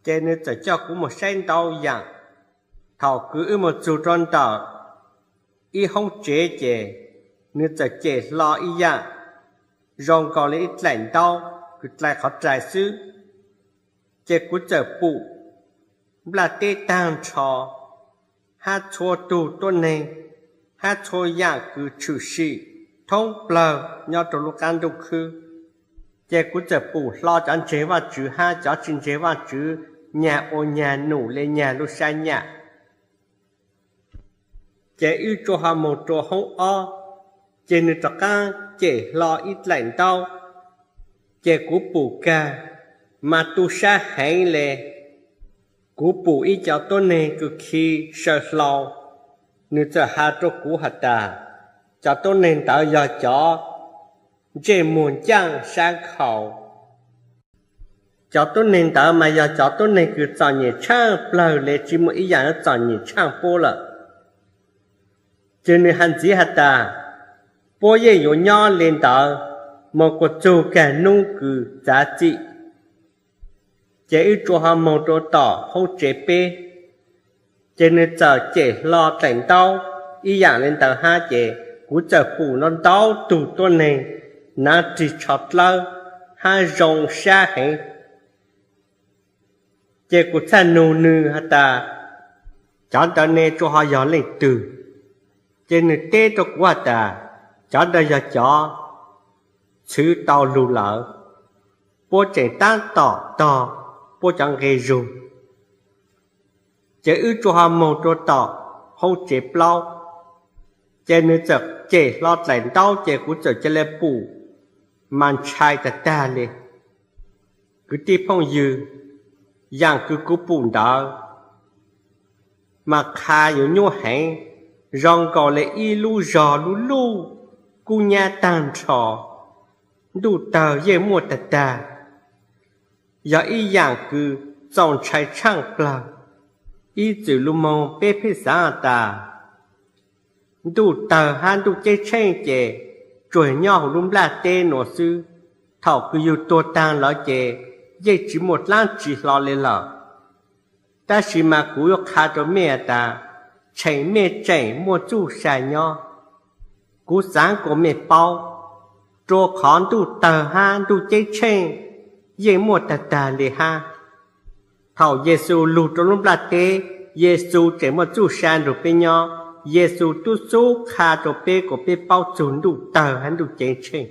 Ces nws txawm coj kuv mus saib ntau yaam. Thaum kws wb mus txug rua ntawm ib hoob tsev ces nws txawm cem hlo ib yaam zoo nkaus le ib dlaim ntaub kws dlai qhov rai xwb. Ces kuv txawm pum nplaj teb taag nrho hab txhua tug tuab neeg hab txhua yaam kws tshwm sim thoob plawg nyob rua lub qaab ntuj khwb. Ces kuv txawm pum hlo cov ntseeg Vaajtswv hab cov tsi ntseeg Vaajtswv nyag ua nyag num le nyag lub sab nyam. Ces wb tsuas ho moog rua hoob ob, ces nws rov qaab cem hlo ib dlaim ntaub. Ces kuv pum kag mas tu sab heev le. Kuv pum ib cov tuab neeg kws khi saw hlau, nws txawm has rua kuv has tas, cov tuab neeg ntawd yog cov ntsej muag ncaaj sab nkhaus. Cov tuab neeg ntawd mas yog cov tuab neeg kws txom nyem tshaaj plawg le, tsi muaj ib yaam yuav txom nyem tshaaj puab lawm. Ces nws has ntxiv has tas, puab yeej yuav nyob le ntawd moog kuas txug kag nub kws txav txim. Ces wb tsuas ho moog rua tom hoob tsev peb, ces nws txawm cem hlo dlaim ntaub ib yaam le ntawd hab, ces kuv txawm pum ntau ntau tug tuab neeg naav rig tsho dlawb hab zoo sab heev. Ces kuv txhaj nug nws has tas, cov ntawd ne tsuas ho yog leej twg? Ces nws teb rua kuv has tas, cov ntawd yog cov txhwv tau lug lawm, puab tseem taab tom tog puab cov nqe zug. Ces wb tsuas ho moog rua tom hoob tsev plaub, ces nws txawm cem hlo dlaim ntaub ces kuv txawm ca le pum mas ntshai tag tag le. Kwv tij phooj ywg, yaam kws kuv pum ntawd mas qha yuav nyuaj heev, zoo nkaus le ib lub zog lub luj kub nyab taag nrho, ntuj tawg yeej muaj tag tag. Yog ib yaam kws txaus ntshai tshaaj plawg. Ib txwm lug moog peb pheej xaav has tas, ntuj tawg hab ntuj ceeb tsheej ces tsuas nyob huv lub nplaj teb nuav xwb. Thaum kws yug tuag taag lawm ces yeej tsi muaj dlaab tsi hlo le lawm. Tab sis mas kuv yuav qha rua mej has tas, tsheem mej tseem muaj txuj sa nyob. Kuv xaav kuas mej paub, rua qhov ntuj tawg hab ntuj ceeb tsheej yeej muaj tag tag le hab. Thaum Yexus lug rua lub nplaj teb, Yexus tseem muaj txuj sa nrug peb nyob. Yexus tub xub qha rua peb kuas peb paub txug ntuj tawg hab ntuj ceeb tsheej.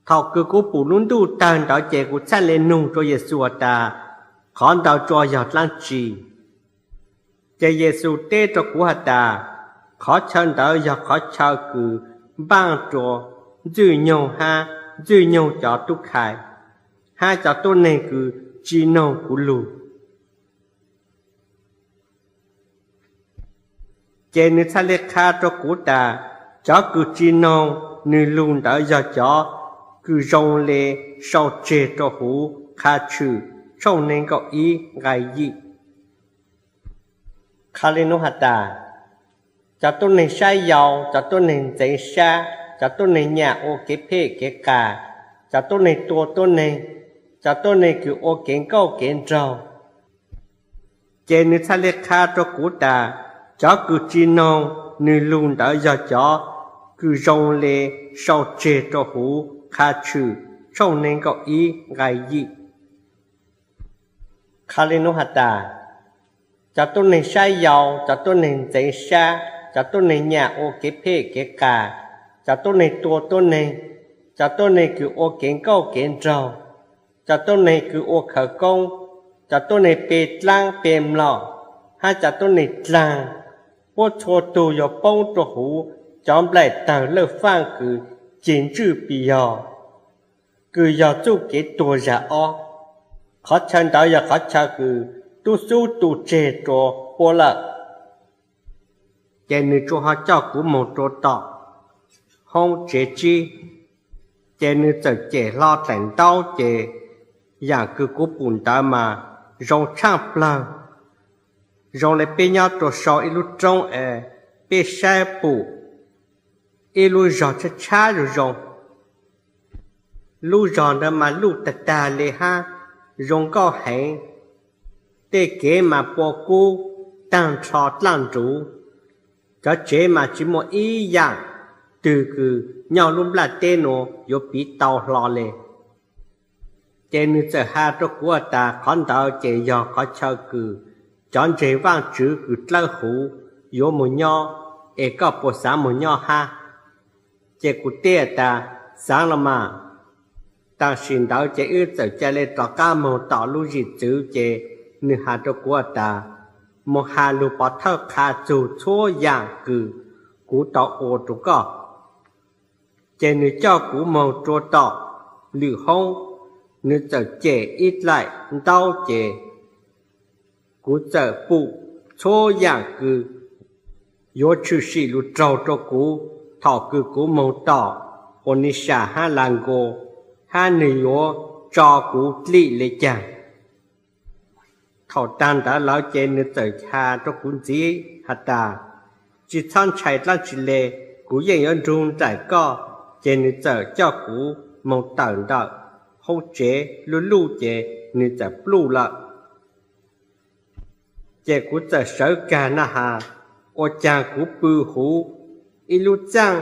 Thaum kws kuv pum lub ntuj tawg ntawd ces kuv txhaj le nug rua Yexus has tas, qhov ntawd tsuas yog dlaab tsi? Ces Yexus teb rua kuv has tas, qhov chaw ntawd yog qhov chaw kws npaaj rua Ntxwg Nyoog hab Ntxwg Nyoog cov tub khai, hab cov tuab neeg kws tsi noog kuv lug. Ces nws txhaj le qha rua kuv tas, cov kws tsi noog nws lug ntawd yog cov kws zoo le sau tseg rua huv Qha Tshwm tshooj neeg nkaum ib nqai yim. Qha le nuav has tas, cov tuab neeg sab yau, cov tuab neeg ntxeev sab, cov tuab neeg nyam ua kev phem kev qas, cov tuab neeg tua tuab neeg, cov tuab neeg kws ua kev nkauj kev nraug. Ces nws txhaj le qha rua kuv tas, cov kws tsi noog nws lug ntawd yog cov kws zoo le sau tseg rua huv Qha Tshwm tshooj neeg nkaum ib nqai yim. Qha le nuav has tas, cov tuab neeg sab yau, cov tuab neeg ntxeev sab, cov tuab neeg nyam ua kev phem kev qas, cov tuab neeg tua tuab neeg, cov tuab neeg kws ua kev nkauj kev nraug, cov tuab neeg kws ua khawv koob, cov tuab neeg pe dlaab pe mlom, hab cov tuab neeg dlaag, puab txhua tug yuav poob rua huv cov nplaim tawg lawj faaj kws ceg ntswj pis yog, kws yog txuj kev tuag zag ob. Qhov chaw ntawd yog qhov chaw kws tub xub tu tseg rua puab lawm. Ces nws tsuas ho coj kuv moog rua tom hoob tsev tsib, ces nws txawm cem hlo dlaim ntaub ces yaam kws kuv pum ntawd mas zoo tshaaj plawg, zoo le peb nyob rua sau ib lub roob es peb saib pum ib lub zog tshab tshab zoo zoo. Lub zog ntawd mas luj tag tag le hab zoo nkauj heev, tej kev mas pua kub, tag nrho dlaaj nruv, cov tsev mas tsis muaj ib yaam twg kws nyob lub nplaj teb nuav yuav piv tau hlo le. Ces nwg txawm has rua kuv has tas, qhov ntawd ces yog qhov chaw kws cov ntseeg Vaajtswv kws dlawb huv yuav moog nyob, es koj puas xaav moog nyob hab? Ces kuv teb has tas, xaav los mas. Tam sim ntawd ces wb txawm ca le rov qaab moog tom lub zim txwv, ces nwg has rua kuv has tas, moog has lug pov thawj qha txug txhua yaam kws kuv tau ua rua koj. Ces nwg coj kuv moog rua tom lwm hoob, nwg txawm cem ib dlaim ntaub, ces kuv txawm pum txhua yaam kws yuav tshwm sim lug raug rua kuv thaum kws kuv moog tom Onisha hab Lankos, hab nwg yuav tso kuv dlim le caag. Thaum taag ntawd lawm ces nwg txawm has rua kuv ntxiv has tas, tsi txhob ntshai dlaab tsi le, kuv yeej yuav nrug nraim koj. Ces nwg txawm coj kuv moog tawm ntawm hoob tsev luj luj, ces nwg txawm pluj lawm. Ces kuv txawm sawv kag na has, ua caag kuv pw huv ib lub txaaj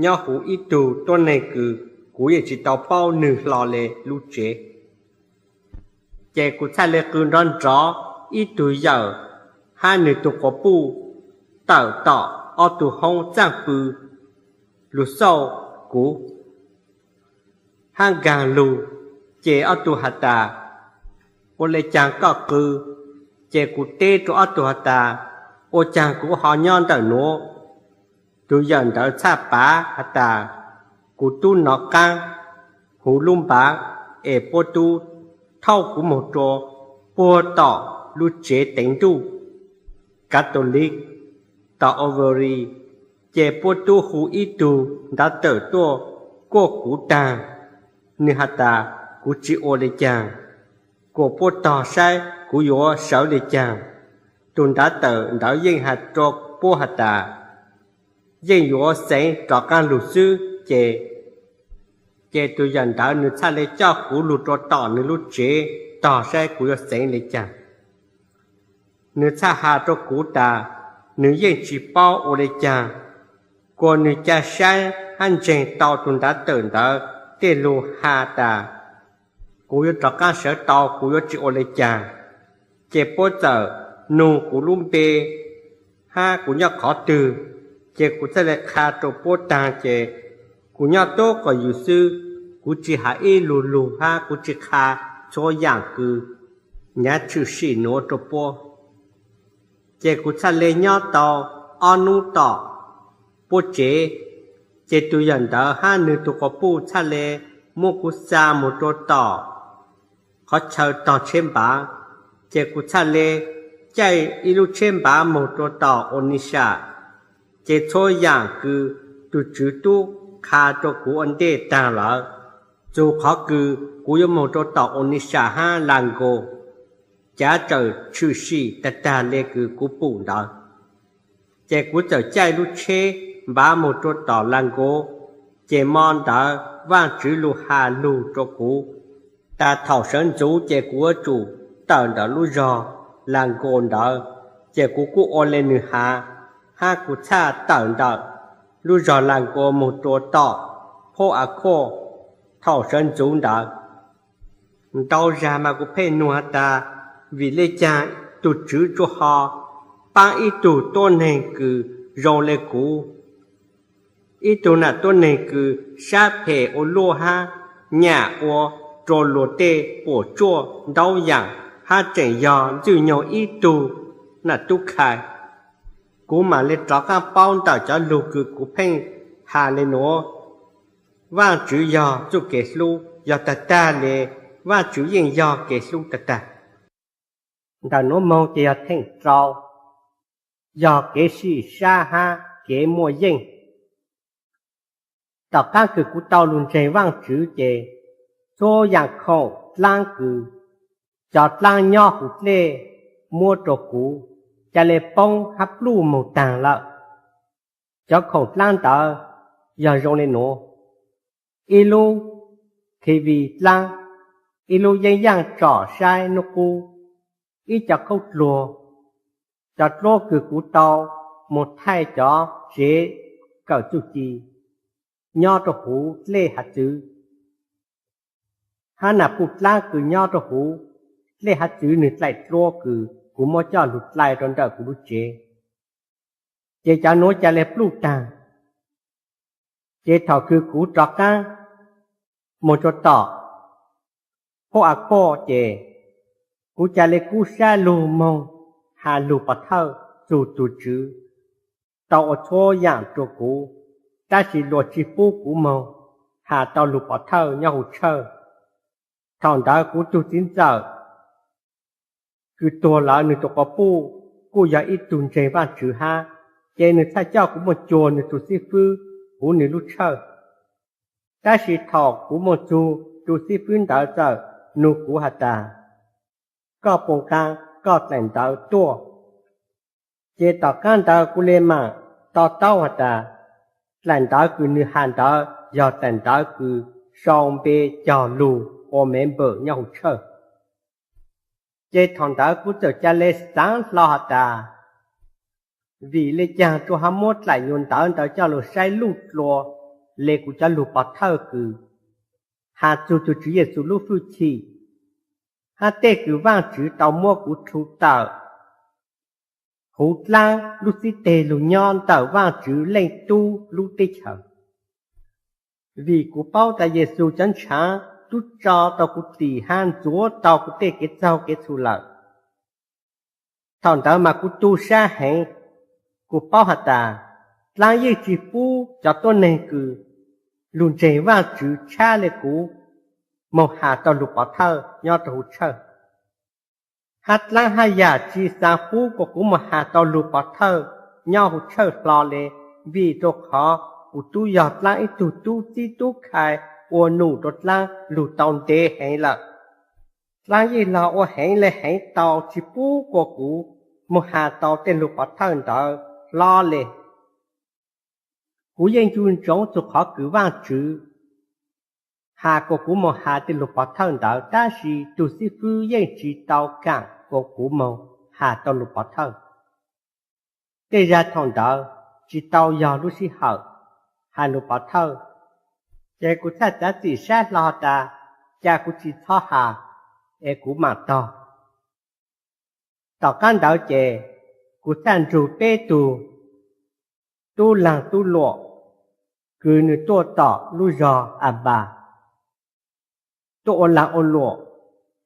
nyob huv ib tug tuab neeg kws kuv yeej tsi tau paub nwg hlo le lub tsev. Ces kuv txhaj le qw nrov nrov, ib tug yawm hab nwg tug quas puj tawm tom ob tug hoob txaaj pw lug xauj kuv hab nkaag lug. Ces ob tug has tas, ua le caag koj qw? Ces kuv teb rua ob tug has tas, ua caag kuv ho nyob ntawm nuav? Tug yawm ntawd txhaj pav has tas, kuv tub nov qaab huv lub npav es puab tub thauj kuv moog rua puag tom lub tsev teev ntuj Catholic tom Oroville, ces puab tub hu ib tug ntav tawm tuaj kuaj kuv taag. Nwg has tas, kuv tsi ua le caag, kuas puab tog saib kuv yuav sawv le caag. Tug ntav tawm ntawd yeej has rua puab has tas, yeej yuav xeev rov qaab lug xwb. Ces, ces tug yawm ntawd nwg txhaj le coj kuv lug rua tom nwg lub tsev tog saib kuv yuav xeev le caag. Nwg txhaj has rua kuv tas, nwg yeej tsi paub ua le caag, kuas nwg ca saib hab ntseeg tau tug ntav tawm ntawd tej lug has tas, kuv yuav rov qaab sawv tau, kuv yuav tsi ua le caag. Ces puab txawm nug kuv lub npe hab kuv nyob qhov twg, ces kuv txhaj le qha rua puab taag. Ces kuv nyob tub qom yus xwb, kuv tsi has ib lug lug hab kuv tsi qha txhua yaam kws nyaav tshwm sim nuav rua puab. Ces kuv txhaj le nyob tau ob nub tom puab tsev, ces tug yawm ntawd hab nwg tug quas puj txhaj le muab kuv xa moog rua tom qhov chaw tog tsheb npav. Ces kuv txhaj le caij ib lub tsheb npav moog rua tom Onisha. Ces txhua yaam kws tug Tswv tub qha rua kuv ua ntej taag lawm, txug qhov kws kuv yuav moog rua tom Onisha hab Lankos, cav txawm tshwm sim tag tag le kws kuv pum ntawd. Ces kuv txawm caij lub tsheb npav moog rua tom Lankos, ces mo ntawd Vaajtswv lug has lug rua kuv tas thaum sawv ntxuv ces kuv yuav tsum tawm ntawm lub zog Lankos ntawd. Ces kuv kuj ua le nwg has, hab kuv txhaj tawm ntawm lub zog Lankos moog rua tom Port Harcourt thaum sawv ntxuv ntawd. Ntau zag mas kuv pheej nug has tas, vim le caag tug Tswv tsuas ho paab ib tug tuab neeg kws zoo le kuv, ib tug nam tuab neeg kws sab phem ua luaj hab nyam ua rua luag tej puam tsuaj ntau yaam, hab tseem yog Ntxwg Nyoog ib tug nam tub khai? Kuv mam le rov qaab paub ntawm cov lug kws kuv pheej has le nuav, Vaajtswv yog txuj kev hlub, yog tag tag le Vaajtswv yeej yog kev hlub tag tag. Ntawm nuav moog ces yog theem rau, yog kev sib sab hab kev muaj yeej. Tom qaab kws kuv tau lug ntseeg Vaajtswv ces txhua yaam khoom dlaab kws cov dlaab nyob huv dlej muab rua kuv ca le poob hab pluj moog taag lawm. Cov khoom dlaab ntawd yog zoo le nuav: ib lub TV dlaab, ib lub yeeb yaj tsom saib hnub qub, ib co khaub dluag, cov duab kws kuv tau moog thaij cov tsev kawm txuj ci nyob rau huv dlej hav txwv, hab nas puj dlaab kws nyob rau huv dlej hav txwv nwg dlaim duab kws kuv muab coj lug dlai rau ntawm kuv lub tsev. Ces cov nuav ca le pluj taag. Ces thaum kws kuv rov qaab moog rua tom Phuj Av Kuaj ces kuv ca le kub sab lug moog has lug pov thawj txug tug Tswv tau ua txhua yaam rua kuv, tab sis luag tsi pub kuv moog has tau lug pov thawj nyob huv tshawj. Thaum ntawd kuv tug txiv ntxawm kws tuag lawm nwg tug quas puj kuj yog ib tug ntseeg Vaajtswv hab, ces nwg txhaj coj kuv moog cuag nwg tug xib fwb huv nwg lub tshawj. Tab sis thaum kuv moog txug, tug xib fwb ntawd txawm nug kuv has tas, koj puas nqaa koj dlaim ntawv tuaj? Ces tom qaab ntawd kuv le maam to taub has tas, dlaim ntawv kws nwg has ntawd yog dlaim ntawv kws sau npe cog lug ua member nyob huv tshawj. Ces thaum ntawd kuv txawm ca le xaav hlo has tas, vim le caag rua hab muab dlaim nyuas ntawv ntawd coj lug saib luj dlua le kuv cov lug pov thawj kws has txug tug Tswv Yexus lub fwj chim, hab tej kws Vaajtswv tau muab kuv rhu tawm huv dlaab lub xib teg lug nyob ntawm Vaajtswv Leej Tub lub teb chaws. Vim kuv paub tas Yexus cov ntshaav tub tso tau kuv tim hab ntxuav tau kuv tej kev txaug kev txhum lawm. Thaum ntawd mas kuv tu sab heev, kuv paub has tas, dlaab yeej tsi pub cov tuab neeg kws lug ntseeg Vaajtswv tshab le kuv moog has tau lug pov thawj nyob rua huv tshawj. Hab dlaab haj yam tsi xaav pub kuas kuv moog has tau lug pov thawj nyob huv tshawj hlo le, vim rua qhov kuv tub yog dlaab ib tug tub txib tub khai ua num rua dlaab lug tau ntev heev lawm. Dlaab yeej lug ua heev le heev tau tsi pub kuas kuv moog has tau tej lug pov thawj ntawd hlo le. Kuv yeej ncu ntsoov txug qhov kws Vaajtswv has kuas kuv moog has tej lug pov thawj ntawd, tab sis tug xib fwb yeej tsi tau kaam kuas kuv moog has tau lug pov thawj. Tej zag thaum ntawd tsi tau yog lub sij hawm has lug pov thawj, ces kuv txhaj txav txim sab hlo tas, ca kuv tsi txhob has es kuv maam tog. Tom qaab ntawd ces kuv txhaj nrug peb tug tub laag tub luam kws nwg tuaj tom lub zog As Npas tuaj ua laag ua luam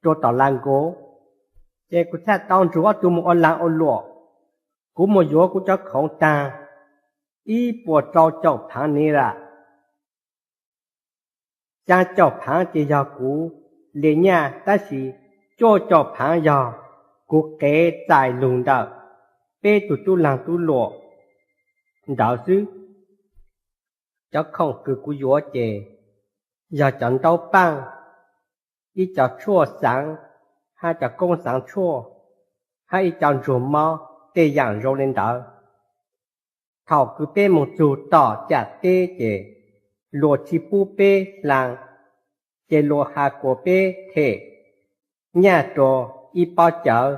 rua tom Las Nkaus. Ces kuv txhaj tau nrug ob tug moog ua laag ua luam. Kuv moog yuav kuv cov khoom taag ib puas rau caum phaav nira. Xyaa caum phaav ces yog kuv le nyaj, tab sis cuaj caum phaav yog kuv qev txais lug ntawm peb tug tub laag tub luam ntawd xwb. Cov khoom kws kuv yuav ces yog cov ntaub paaj, ib co tshuaj xaav, hab cov koob xaav tshuaj, hab ib co ntsuag mob, tej yaam zoo le ntawd. Thaum kws peb moog txug tom cam teb ces luag tsi pub peb hlaa, ces luag has kuas peb them nyaj rua ib pob cawv,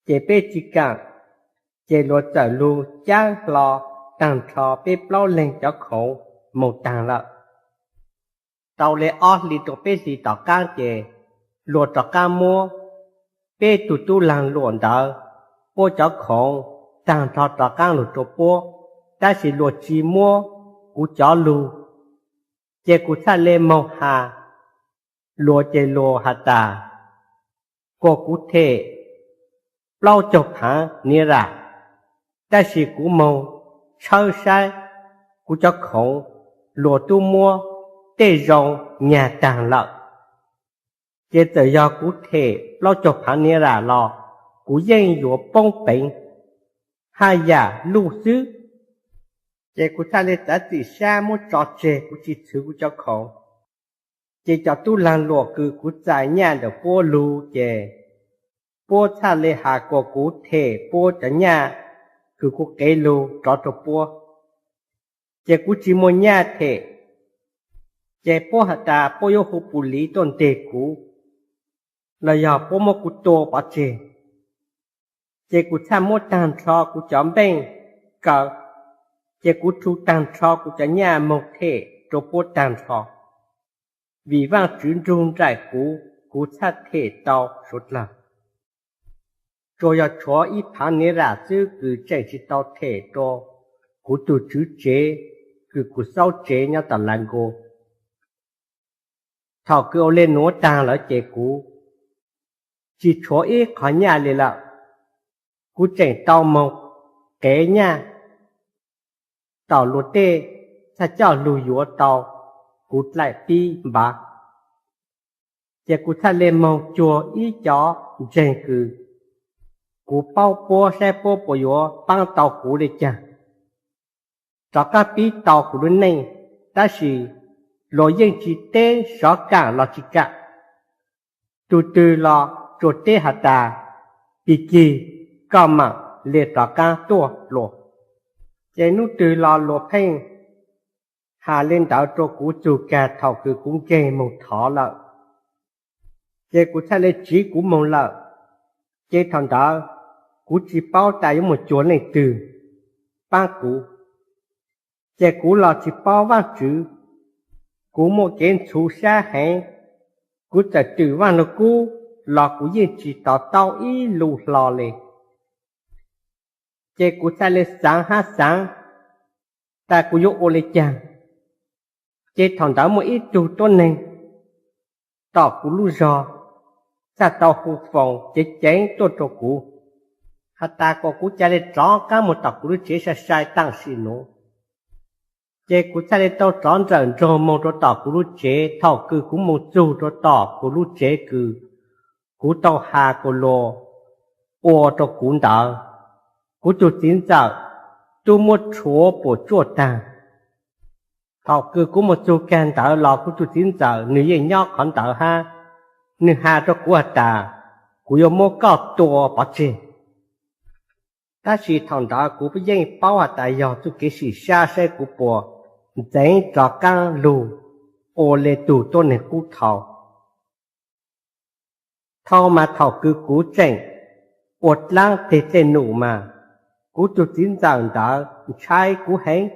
ces peb tsi kaam, ces luag txawm lug caab hlo taag nrho peb plaub leeg cov khoom moog taag lawm. Tau le ob hli rua peb hli tom qaab ces luag rov qaab muab peb tug tub laag luam ntawd puab cov khoom taag nrho rov qaab lug rua puab, tab sis luag tsi muab kuv cov lug. Ces kuv txhaj le moog has luag, ces luag has tas kuas kuv them plaub caug phaav nira, tab sis kuv moog tshawb saib kuv cov khoom luag tub muab tej zoo nyag taag lawm. Ces txawm yog kuv them plaub caug phaav nira los kuv yeej yuav poob peev haj yam luj xwb. Ces kuv txhaj le txav txim sab muab tso tseg, kuv tsi txhwv kuv cov khoom. Ces cov tub laag luam kws kuv txais nyaj ntawm puab lug ces puab txhaj le has kuas kuv them puab cov nyaj kws kuv qev lug rov rua puab. Ces kuv tsi muaj nyaj them, ces puab has tas puab yuav hu pum liv tuaj nteg kuv. los yog puab muab kuv tua pov tseg. Ces kuv txhaj muab taag nrho kuv cov npeej kaw, ces kuv rhu taag nrho kuv cov nyaj moog them rua puab taag nrho, vim Vaajtswv nrug nraim kuv, kuv txhaj them tau suav dlawg. Tsuas yog tshuav ib phaav niv ram xwb kws tseem tsi tau them rua kuv tug tswv tsev kws kuv xauv tsev nyob tom Lav Nku. Thaum kws ua le nuav taag lawm ces kuv tsi tshuav ib qhov nyaj le lawm. Kuv tseem tau moog qev nyaj tom luag tej, txhaj coj lug yuav tau kuv dlaim pib npav. Ces kuv txhaj le moog cuag ib cov ntseeg kws kuv paub puab saib puab puas yuav paab tau kuv le caag, rov qaab pib tau kuv lub neej, tab sis luag yeej tsi teb sov kaam los tsi kaam. Tug twg los tsuas teb has tas, Pig Kig, koj maam le rov qaab tuaj luas. Ces nub twg los luag pheej has le ntawd rua kuv txug kag thaum kws kuv nkeeg moog thov lawm. Ces kuv txhaj le tsiv kuv moog lawm. Ces thaum ntawd kuv tsi paub tas yuav moog cuag leej twg paab kuv. Ces kuv los tsi paub Vaajtswv, kuv muaj kev ntxhuv sab heev. Kuv txawm twm Vaaj Lug Kub los kuv yeej tsi to taub ib lu hlo le. Ces kuv txhaj le xaav hab xaav tas kuv yuav ua le caag. Ces thaum ntawd muaj ib tug tuab neeg tom kuv lub zog txhaj tau hu foos ceev ceev tuaj rua kuv, has tas kom kuv ca le rov qaab moog tom kuv lub tsev sai sai taam sim nuav. Ces kuv txhaj le tau rov nrawm nroog moog rua tom kuv lub tsev. Thaum kws kuv moog txug rua tom kuv lub tsev kws kuv tau has kuas luag ua rua kuv ntawd, kuv tug txiv ntxawm tub muab rhuav puam tsuaj taag. Thaum kws kuv moog txug kag ntawd los kuv tug txiv ntxawm nwg yeej nyob qhov ntawd hab. Nwg has rua kuv has tas, kuv yuav muab koj tua pov tseg. Tab sis thaum ntawd kuv yeej paub has tas yog txuj kev sim sab saib kuv puas ntxeev rov qaab lug ua le tug tuab neeg qub dhau. Thaus mas thaum kws kuv tseem ua dlaab teg dlej num mas kuv tug txiv ntxawm ntawd ntshai kuv heev.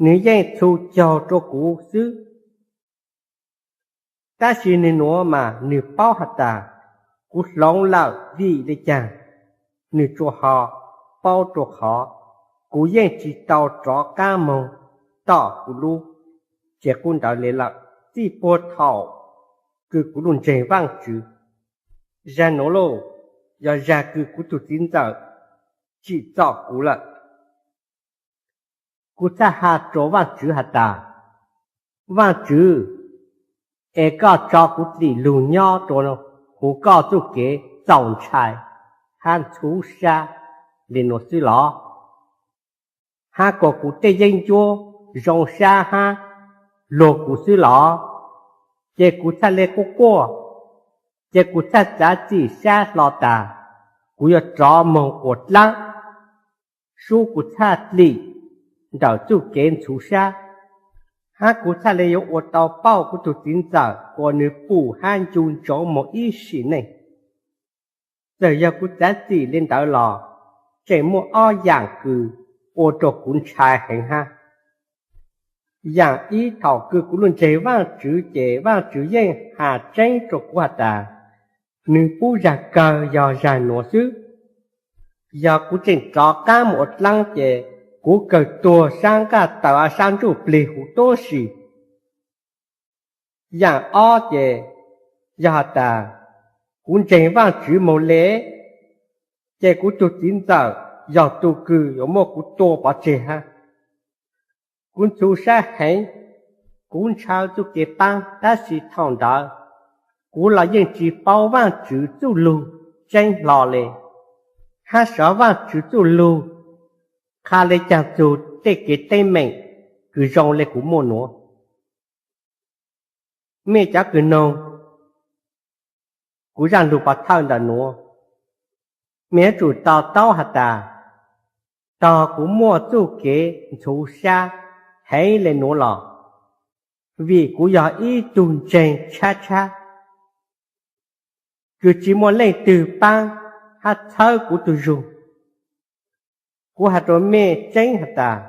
Nwg yeej txhu caug rua kuv xwb. Tab sis nwg nuav mas nwg paub has tas kuv hloov lawm vim le caag, nwg tsuas ho paub rua qhov kuv yeej tsi tau rov qaab moog tom kuv lub tsev qub ntawd le lawm. Txij puag thaum kws kuv lug ntseeg Vaajtswv, zag nuav lauj, yog zag kws kuv tug txiv ntxawm tsim txom kuv lawm. Kuv txhaj has rua Vaajtswv has tas, Vaajtswv, es koj tso kuv dlim lug nyob rua huv koj txuj kev txaus ntshai hab ntxhuv sab le nuav xwb los? Hab kuas kuv tej yeeb ncuab zoo sab hab luag kuv xwb los? Ces kuv txhaj le quaj quaj, ces kuv txhaj txav txim sab hlo tas kuv yuav rov moog ua dlaab, sub kuv txhaj dlim ntawm txuj kev ntxhuv sab, hab kuv txhaj le yuav ua tau pauj kuv tug txiv ntxawm kuas nwg pum hab ncu ntsoov moog ib sim neej. Txawm yog kuv txav txim le ntawd los tseem muaj ob yaam kws ua rua kuv ntshai heev hab. Yaam ib, thaum kws kuv lug ntseeg Vaajtswv ces Vaajtswv yeej has tseeb rua kuv has tas, nwg pub zag kawg yog zag nuav xwb. Yog kuv tseem rov qaab moog ua dlaab ces kuv kawg tuag sab nqaj taws a sab ntsuj plig huv tuab si. Yaam ob ces yog has tas kuv ntseeg Vaajtswv moog le, ces kuv tug txiv ntxawm yog tug kws yuav muab kuv tua pov tseg hab. Kuv ntxhuv sab heev, kuv ntshaw txuj kev paab, tab sis thaum ntawd kuv los yeej tsis paub Vaajtswv txuj lug tseeb hlo le, hab sov Vaajtswv txuj lug qha le caag txug tej kev teeb meem kws zoo le kuv muaj nuav. Mej cov kws noog kuv zaaj lug pov thawj ntawm nuav, mej yuav tsum to taub has tas, tog kuv muaj txuj kev ntxhuv sab heev le nuav los, vim kuv yog ib tug ntseeg tshab tshab. kws tsi muaj leej twg paab hab txhawb kuv tug zug. Kuv has rua mej tseeb has tas,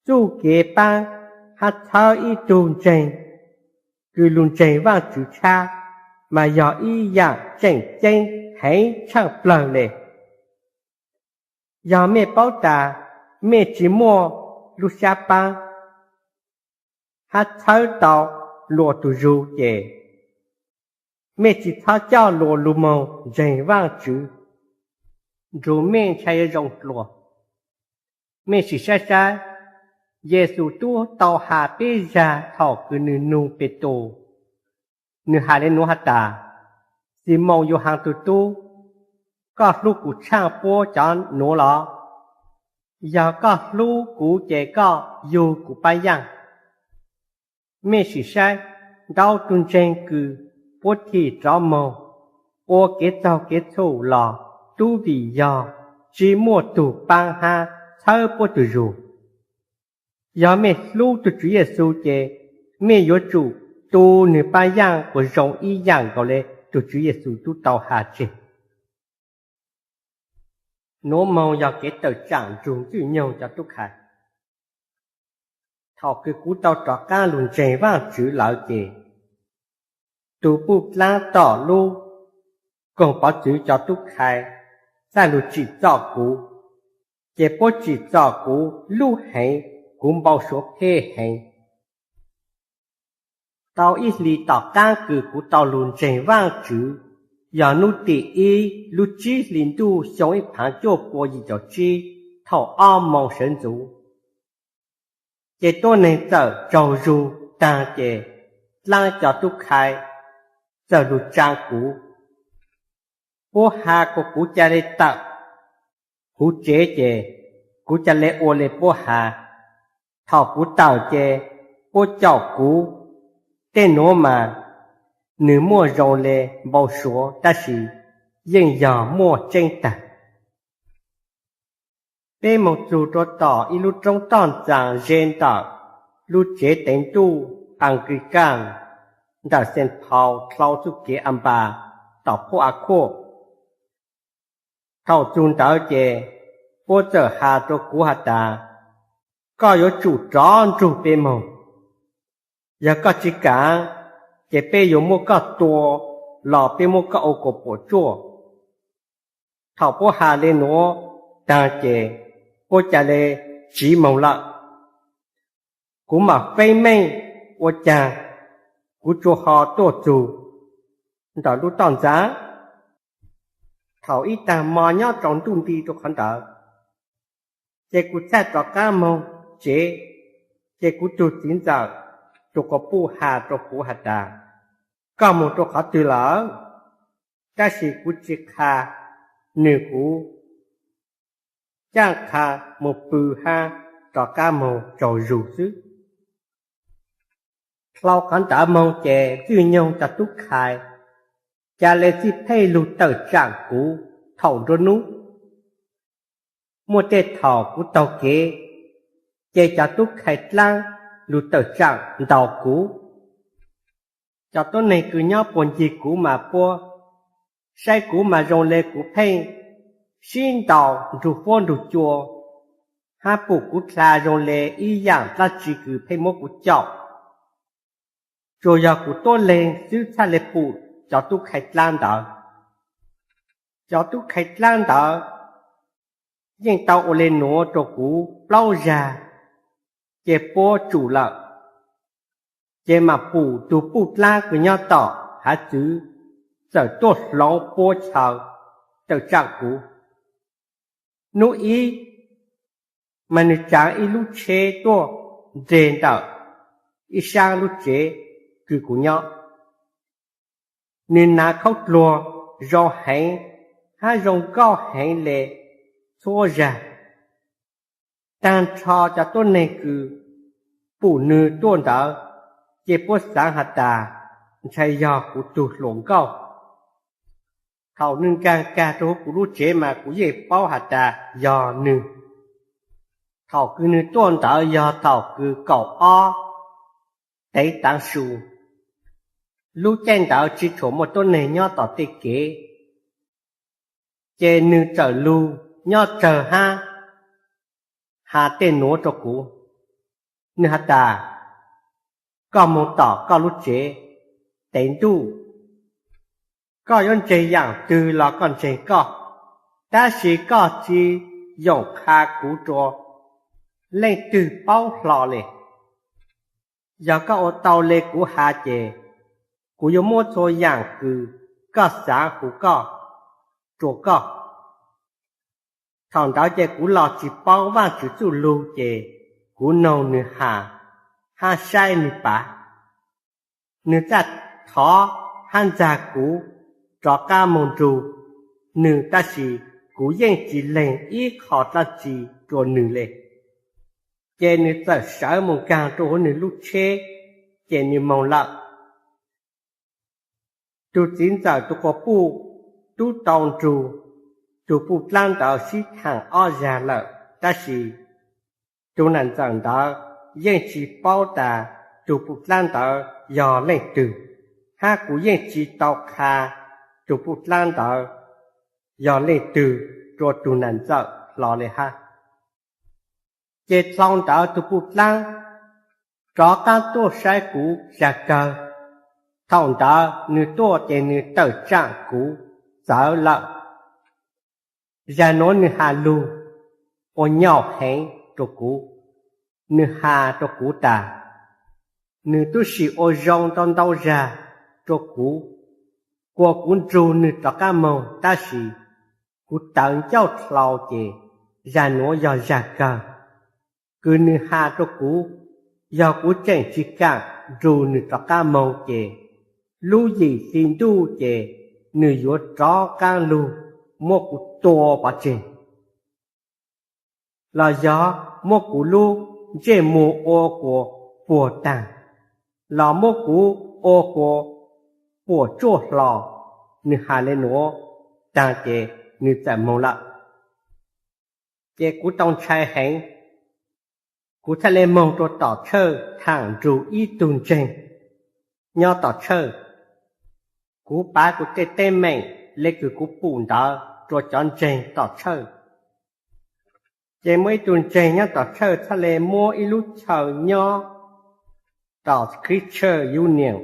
txuj kev paab hab txhawb ib tug ntseeg kws lug ntseeg Vaajtswv tshab mas yog ib yaam tseem ceeb heev tshaaj plawg le. Yog mej paub tas mej tsi muaj lub sab paab hab txhawb tau luas tug zug ces, mej tsi txhob coj luas lug moog ntseeg Vaajtswv, nrug mej ntshai yuav zoo dlua. Mej sim saib saib, Yexus tub tau has peb zag thaum kws nwg nug Petus, nwg has le nuav has tas, Ximoos Yuhaas tug tub, koj hlub kuv tshaaj puab cov nuav los? Yog koj hlub kuv ces koj yug kuv paab yaaj. Mej sim saib, ntau tug ntseeg kws puab thim rov moog ua kev txaug kev txhum los tub vim yog tsi muaj tug paab hab txhawb puab tug zug. Yog mej hlub tug Tswv Yexus ces mej yuav tsum tu nwg paab yaaj kuas zoo ib yaam nkaus le tug Tswv Yexus tub tau has tseg. Nuav moog yog kev tawm tsaam nrug Ntxwj Nyoog cov tub khai. Thaum kws kuv tau rov qaab lug ntseeg Vaajtswv lawm ces, tug puj dlaab tom lub koog pov txwv cov tub khai txhaj lug tsim txom kuv, ces puab tsim txom kuv lub heev, kuv npau suav phem heev. Tau ib hlis tom qaab kws kuv tau lug ntseeg Vaajtswv, yog nub tim ib lub tsib hli ntuj xyoo ib phaav cuaj pua yim caum tsib, thaum ob moos sawv ntxuv, ces tuab neeg txawm tsaug zug taag ces dlaab cov tub khai txawm lug tsaa kuv. Puab has kuas kuv ca le tawm huv tsev ces kuv ca le ua le puab has. Thaum kuv tawm ces puab caum kuv. Tej nuav mas nwg muaj zoo le npau suav tab sis yeej yog muaj tseeb taag. Peb moog txug rua tom ib lub roob toj ntxaa ze ntawm lub tsev teev ntuj Anglican ntawm Saint Paul dlhau txuj kev Anpa tom Phuj Akhuaj. Thaum txug ntawd ces puab txawm has rua kuv has tas, koj yuav tsum rov nrug peb moog. Yog koj tsi kaav, ces peb yuav muab koj tua los peb muab koj ua kuas puam tsuaj. Thaum puab has le nuav taag ces puab ca le tsiv moog lawm. Kuv mam feeb meej ua caag kuv tsuas ho tuaj txug ntawm lub toj ntxaa. Thaum ib taag mo nyob rau ntuj nti rua qhov ntawd, ces kuv txhaj rov qaab moog tsev. Ces kuv tug txiv ntxawm tug quas puj has rua kuv has tas, koj moog rua qhov twg lawm? Tab sis kuv tsi qha nwg, kuv caaj qha moog pw hab rov qaab moog tsaug zug xwb. Dlhau qhov ntawd moog ces Ntxwj Nyoog cov tub khai ca le txhij phej lug tawm tsaam kuv thaum nruab nub. Muaj tej thaum kuv taug kev, ces cov tub khai dlaab lug tawm tsaam ntaus kuv. Cov tuab neeg kws nyob puag ncig kuv mas puab saib kuv mas zoo le kuv pheej sib ntaus nrug fuab nrug cua, hab pum kuv dlha zoo le ib yaam dlaab tsi kws pheej muab kuv caum. Tsuas yog kuv tuab leeg xwb txhaj le pum cov tub khai dlaab ntawd. Cov tub khai dlaab ntawd yeej tau ua le nuav rua kuv plaub zag, ces puab tsum lawm. Ces mam pum tug puj dlaab kws nyob tom hav txwv txawm tuaj hloov puab chaw tawm tsaam kuv. Nub ib, mas nwg tsaav ib lub tsheb tuaj nreg ntawm ib saab lub tsev kws kuv nyob. Nwg naav khaub dluag zoo heev hab zoo nkauj heev le txhua zag. Taag nrho cov tuab neeg kws pum nwg tuaj ntawd, ces puab xaav has tas ntshai yog kuv tug hluas nkauj. Thaum nwg nkaag kag rua huv kuv lub tsev mas kuv yeej paub has tas yog nwg. Thaum kws nwg tuaj ntawd yog thaum kws kaum ob teev taav su. Lub caij ntawd tsis tshua muaj tuab neeg nyob tom tej kev, ces nws txawm lug nyob tsawg hab has tej nuav rua kuv. Nws has tas, koj moog tom koj lub tsev tev ntuj, koj yuav ntseeg yaam twg los koj ntseeg koj, tab sis koj tsis yoom qha kuv rua leej twg paub hlo le. Yog koj ua tau le kuv has ces kuv yuav muab txhua yaam kws koj xaav huv koj rua koj. Thaum ntawd ces kuv los tsis paub Vaajtswv txuj lug ces kuv noog nwg has hab saib nwg pav. Nwg txhaj thov hab ntxag kuv rov qaab moog nrug nwg, tab sis kuv yeej tsis leeg ib qho dlaab tsi rua nwg le. Ces nwg txawm sawv moog nkaag rua huv nwg lub tsheb, ces nwg moog lawm. Tug txiv ntxawm tug quas puj tub tau nrug tug puj dlaab ntawd sib thaam ob zag lawm, tab sis tug nam ntxawm ntawd yeej tsis paub tas tug puj dlaab ntawd yog leej twg, hab kuv yeej tsis tau qha tug puj dlaab ntawd yog leej twg rua tug nam ntxawm hlo le hab. Ces dlhau ntawd tug puj dlaab rov qaab tuaj saib kuv zag kawg. Thaum ntawd nwg tuaj ces nwg tawm tsaam kuv txawv lawm. Zag nuav nwg has lug ua nyaum heev rua kuv. Nwg has rua kuv tas, nwg tub sim ua zoo ntau ntau zag rua kuv, kuas kuv nrug nwg rov qaab moog, tab sis kuv tawv ncauj dlhau ces zag nuav yog zag kawg. Kws nwg has rua kuv, yog kuv tseem tsis kaam nrug nwg rov qaab moog ces lub yim hli ntuj ces nwg yuav rov qaab lug muab kuv tua pov tseg, los yog muab kuv lub ntsej muag ua kuas puag taag, los muab kuv ua kuas puam tsuaj hlo. Nwg has le nuav taag ces nwg txawm moog lawm. Ces kuv tau ntshai heev, kuv txhaj le moog rua tom tshawj thaam nrug ib tug ntseeg nyob tom tshawj. Kuv pav kuv tej teeb meem le kws kuv pum ntawd rua cov ntseeg tom tshawj. Ces muaj ib tug ntseeg nyob tom tshawj txhaj le muab ib lub chaw nyob tom Scripture Union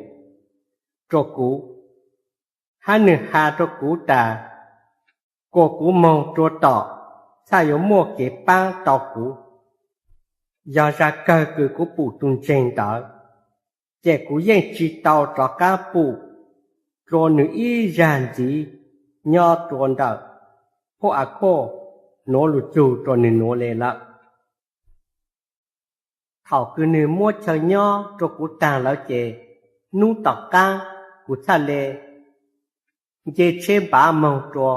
rua kuv, hab nwg has rua kuv tas, kuas kuv moog rua tom txhaj yuav muaj kev paab tau kuv. Yog zag kawg kws kuv pum tug ntseeg ntawd, ces kuv yeej tsi tau rov qaab pum rua nwg ib zag ntxiv nyob rua ntawm phuj a khuaj nuav lug txug rua nwg nuav le lawm. Thaum kws nwg muab chaw nyob rua kuv taag lawm ces nub tom qaab kuv txhaj le nce tsheb npav moog rua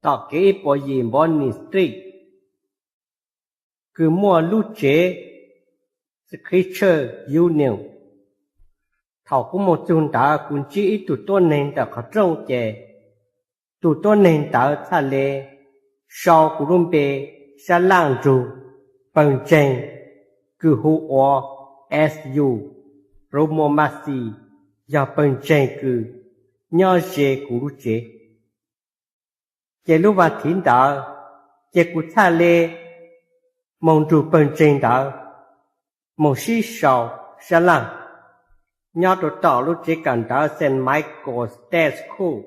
tom kev ib puas yim Bourne Street kws muaj lub tsev Scripture Union. Thaum kuv moog txug ntawd kuv ntsib ib tug tuab neeg ntawm qhov rooj ces tug tuab neeg ntawd txhaj le sau kuv lub npe sab laj nrug pawg ntseeg kws hu ua S U Romomasi, yog pawg ntseeg kws nyob ze kuv lub tsev. Ces lub vaas thiv ntawd ces kuv txhaj le moog nrug pawg ntseeg ntawd moog sib sau sab laj nyob rua tom lub tsev kawm ntawv Saint Michael State School.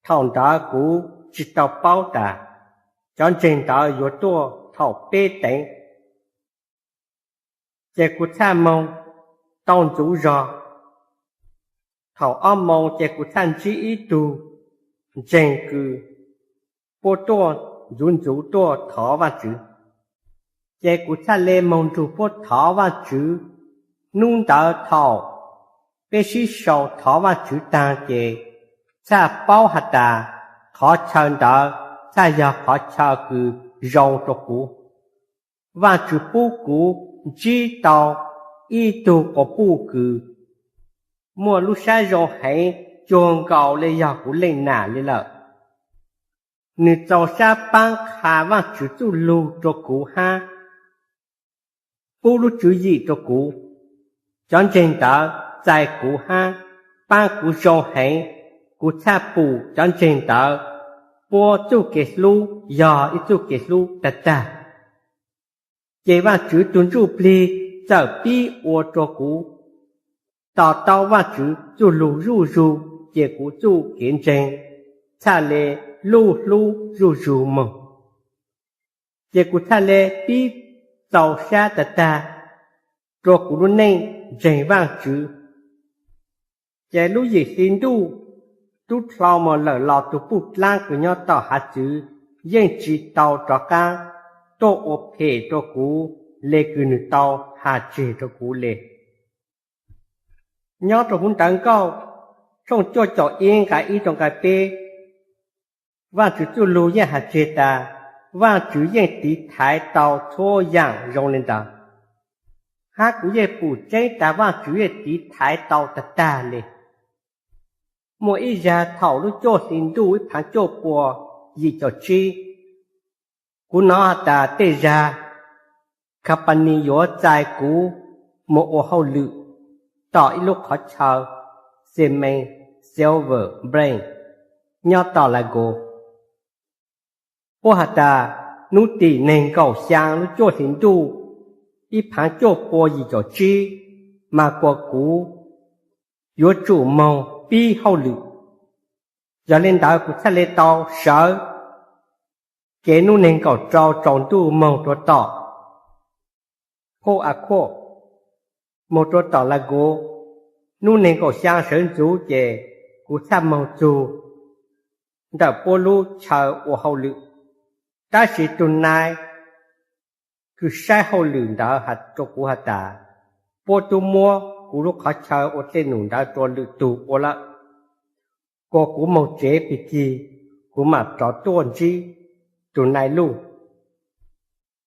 Thaum ntawd kuv tsi tau paub tas cov ntseeg ntawd yuav tuaj thaum peb teev. Ces kuv txhaj moog tau ntxuv zog. Thaum ob moo ces kuv txhaj ntsib ib tug ntseeg kws puab tuaj ntxuv ntxuv tuaj thov Vaajtswv. Ces kuv txhaj le moog nrug puab thov Vaajtswv. Nub ntawd thaum peb sib sau thov Vaajtswv taag ces txhaj paub has tas qhov chaw ntawd txhaj yog qhov chaw kws zoo rua kuv. Vaajtswv pub kuv ntsib tau ib tug quas puj kws muaj lub sab zoo heev cuag nkaus le yog kuv leej nam le lawm. Nwg txaus sab paab qha Vaajtswv txuj lug rua kuv hab pub lub tswv yim rua kuv. Cov ntseeg ntawd txais kuv hab paab kuv zoo heev, kuv txhaj pum cov ntseeg ntawd puab txuj kev hlub yog ib txuj kev hlub tag tag. Ces Vaajtswv tug Ntsujplig txawm pib ua rua kuv to taub Vaajtswv txuj lug zuj zug, ces kuv txuj kev ntseeg txhaj le luj hlub zuj zug moog. Ces kuv txhaj le pib txaus sab tag tag rua kuv lub neej ntseeg Vaajtswv. Ces lub yim hli ntuj tub dlhau moog lawm los tug puj dlaab kws nyob tom hav txwv yeej tsi tau rov qaab tuaj ua phem rua kuv le kws nwg tau has tseg rua kuv le. Nyob rua huv Ntawv Nkauj tshooj cuaj caum ib nqai ib rua nqai peb, Vaajtswv txuj lug yeej has tseg tas, Vaajtswv yeej tiv thaiv tau txhua yaam zoo le ntawd. Hab kuv yeej pum tseeb tas Vaajtswv yeej tiv thaiv tau tag tag le. Muaj ib zag thaum lub cuaj hli ntuj ib phaav cuaj pua yim caum tsib, kuv nov has tas tej zag company yuav txais kuv moog ua hauj lwm tom ib lub qhov chaw xi mees Silver Spring nyob tom Largo. Puab has tas nub tim neeg nkaum xyaa lub cuaj hli ntuj ib phaav cuaj pua yim caum tsib mas kuas kuv yuav tsum moog pib hauj lwm. Yog le ntawd kuv txhaj le tau sawv kev nub neeg nkaum rau tsaus ntuj moog rua tom Port Arthur, moog rua tom Largo. Nub neeg nkaum xyaa sawv ntxuv ces kuv txhaj moog txug ntawm puab lub chaw ua hauj lwm, tab sis tug nai kws saib hauj lwm ntawd has rua kuv has tas, puab tub muab kuv lub qhov chaw ua dlej num ntawd rua lwm tug ua lawm, kuas kuv moog tsev pig kig, kuv maam rov tuaj ntsib tug nai luj.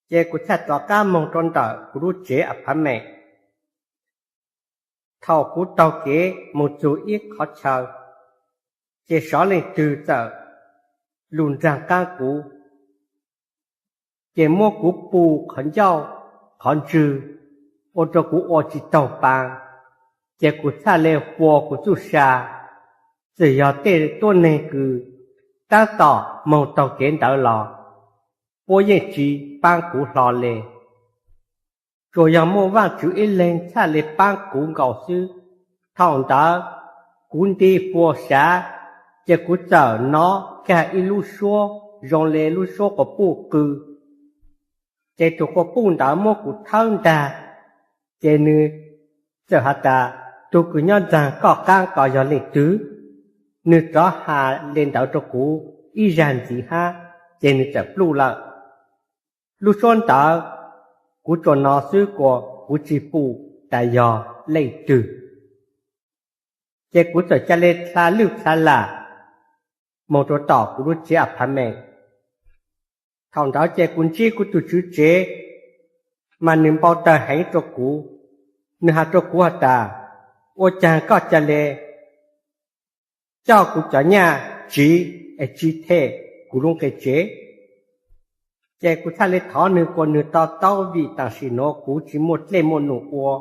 Ces kuv txhaj rov qaab moog rua ntawm kuv lub tsev apartment. Thaum kuv taug kev moog txug ib qhov chaw, ces sov leej twg txawm lug nraag qaab kuv, ces muab kuv pum qhov ncauj qhov ntswg, ua rua kuv ua tsi taug paa, ces kuv txhaj le hua kuv txuj sa. Txawm yog tej tuab neeg kws taab tom moog taug kev ntawd los puab yeej tsi paab kuv hlo le. Tsuas yog muaj Vaajtswv ib leeg txhaj le paab kuv nkaus xwb. Thaum ntawd kuv nti fua sav, ces kuv txawm nov kag ib lub suab zoo le lub suab quas puj qw. Ces tug quas puj ntawd muab kuv thawb ntag, ces nwg txawm has tas, tug kws nyob nraag koj qaab ko yog leej twg? Nwg rov has le ntawd rua kuv ib zag ntxiv hab, ces nwg txawm pluj lawm. Lub suab ntawd kuv tsuas nov xwb kuas kuv tsi pum tas yog leej twg. Ces kuv txawm ca le dlha lwj dlha lam moog rua tom kuv lub tsev apartment. Thaum ntawd ces kuv ntsib kuv tug tswv tsev, mas nwg npau tawg heev rua kuv. Nwg has rua kuv has tas, ua caag koj ca le coj kuv cov nyaj tsiv es tsi them kuv lub nqe tsev? Ces kuv txhaj le thov nwg kuas nwg to taub vim tam sim nuav kuv tsi muaj dlej muaj num ua,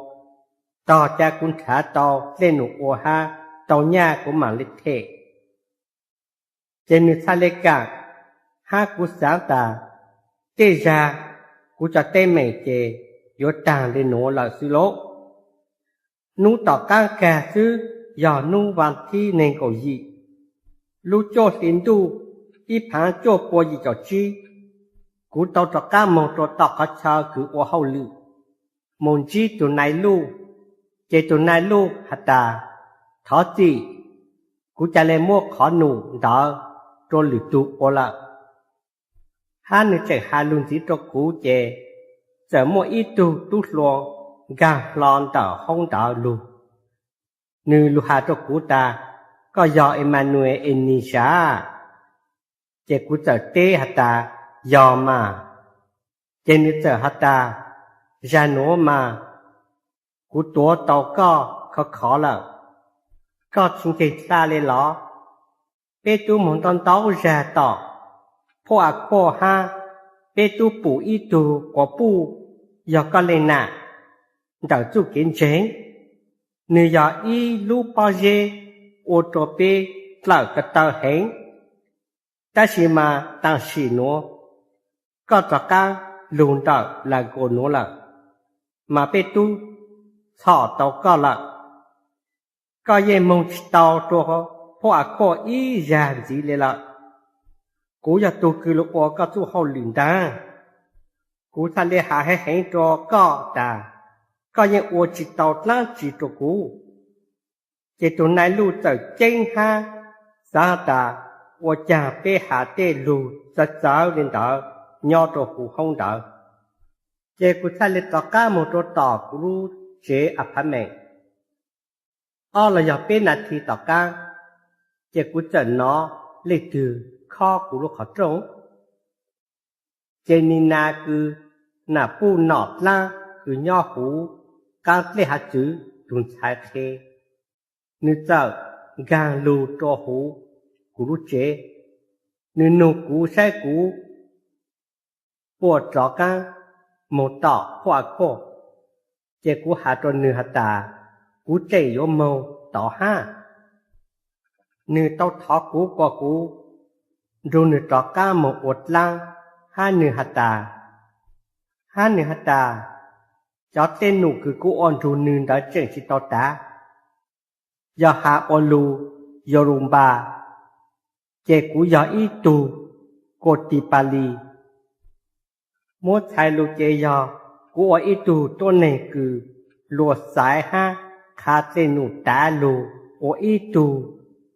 tog ca kuv nrhav tau dlej num ua hab tau nyaj kuv maam le them. Ces nwg txhaj le kaam, hab kuv xaav tas tej zag kuv cov teeb meem ces yuav taag le nuav lawm xwb lauj. Nub tom qaab kag xwb, yog nub vas thib neeg nkaum yim, lub cuaj hli ntuj ib phaav cuaj pua yim caum tsib, kuv tau rov qaab moog rua tom qhov chaw kws ua hauj lwm, moog ntsib tug nai luj. Ces tug nai luj has tas, thov txim, kuv ca le muab qhov num ntawd rua lwm tug ua lawm. Hab nwg tseem has lug ntxiv rua kuv, ces txawm muaj ib tug tub hluas nkaag hlo ntawm hoob ntawd lug. Nwg lug has rua kuv tas, koj yog Emmanuel Enis sav? Ces kuv txawm teb has tas, yog mas. Ces nwg txawm has tas, zag nuav mas kuv tuav tau koj khov khov lawm, koj tsi nkeeg dlha le los? Peb tub moog ntau ntau zag tom Port Arthur hab peb tub pum ib tug quas puj yog koj leej nam ntawm txuj kev ntseeg. Nws yog ib lub pob zeb ua rau peb dlawm ko taw heev, tab sis mas tam sim nuav koj rov qaab lug ntawm Lagoos nuav lawm, mas peb tub txhom tau koj lawm. Koj yeej moog tsis tau rua Phuj Akhuaj ib zag ntxiv le lawm. Kuv yog tug kws lug ua koj txuj hauj lwm ntaag, kuv txhaj le has heev heev rua koj tas koj yeej ua tsis tau dlaab tsi rua kuv. Ces tug nai luj txawm ceeb hab xaav tas ua caag peb has tej lug txawv txawv le ntawd nyob rua huv hoob ntawd. Ces kuv txhaj le rov qaab moog rua tom kuv lub tsev apartment. Ob los yog peb nas this tom qaab, ces kuv txawm nov leej twg khob kuv lub qhov rooj. Ces Nina kws nam puj nom dlaab kws nyob huv qaab dlej hav txwv tug ntxhais qhe, nws txawm nkaag lug rua huv kuv lub tsev. Nws nug kuv saib kuv puas rov qaab moog tom Phuj Akhuaj. Ces kuv has rua nws has tas kuv tseem yuav moog tod hab. Nws tau thov kuv kuas kuv nrug nws rov qaab moog ua dlaab, hab nws has tas, hab nws has tas, cov dlej num kws kuv ua nrug nws ntawd tseem tsis tau tav. Yog has ua lug Yoruba, ces kuv yog ib tug Kotipali. Muab txhais lug ces yog kuv ua ib tug tuab neeg kws luas xaiv hab qha dlej num tav lug, ua ib tug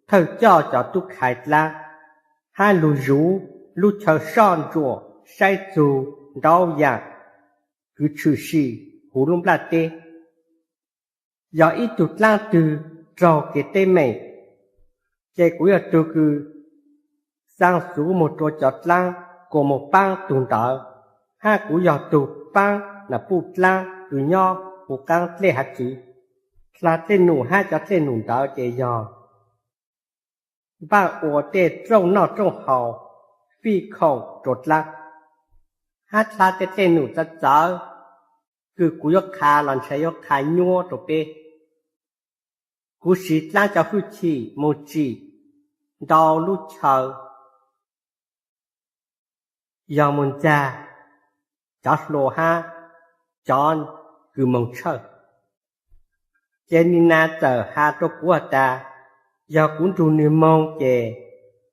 thawj coj cov tub khai dlaab, hab lug zuv lub chaw soj ntsuam saib txug ntaub yaam kws tshwm sim huv lub nplaj teb. Yog ib tug dlaab twg raug kev teeb meem, ces kuv yog tug kws xaa xuv moog rua cov dlaab kuas moog paab tug ntawd, hab kuv yog tug paab nam puj dlaab kws nyob huv qaab dlej hav txwv. Dlha dlej num hab cov dlej num ntawd ces yog npaaj ua tej rooj noj rooj haus, fij khoom rua dlaab, hab dlha tej dlej num txawv txawv kws kuv yuav qha los ntshai yuav qha nyuab rua peb. Kuv siv dlaab cov hwj chim moog tsim ntau lub chaw, yog moog ntxag cov hlua hab cov kws moog tshawj. Ces Nina txawm has rua kuv has tas, yog kuv nrug nwg moog ces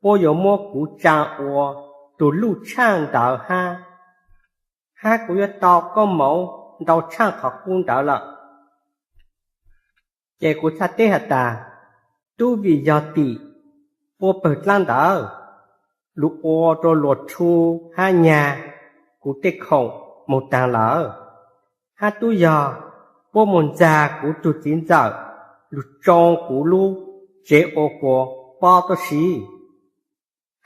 puab yuav muab kuv tsaa ua tug luj tshaaj ntawd hab, hab kuv yuav tau koob moov ntau tshaaj qhov qub ntawd lawm. Ces kuv txhaj teb has tas, tub vim yog tim puab pawg dlaab ntawd lug ua rua luas tshu hab nyag kuv tej khoom moog taag lawm, hab tub yog puab moog ntxag kuv tug txiv ntxawm lug tsoo kuv lub tsev ua kuas pob tuab si,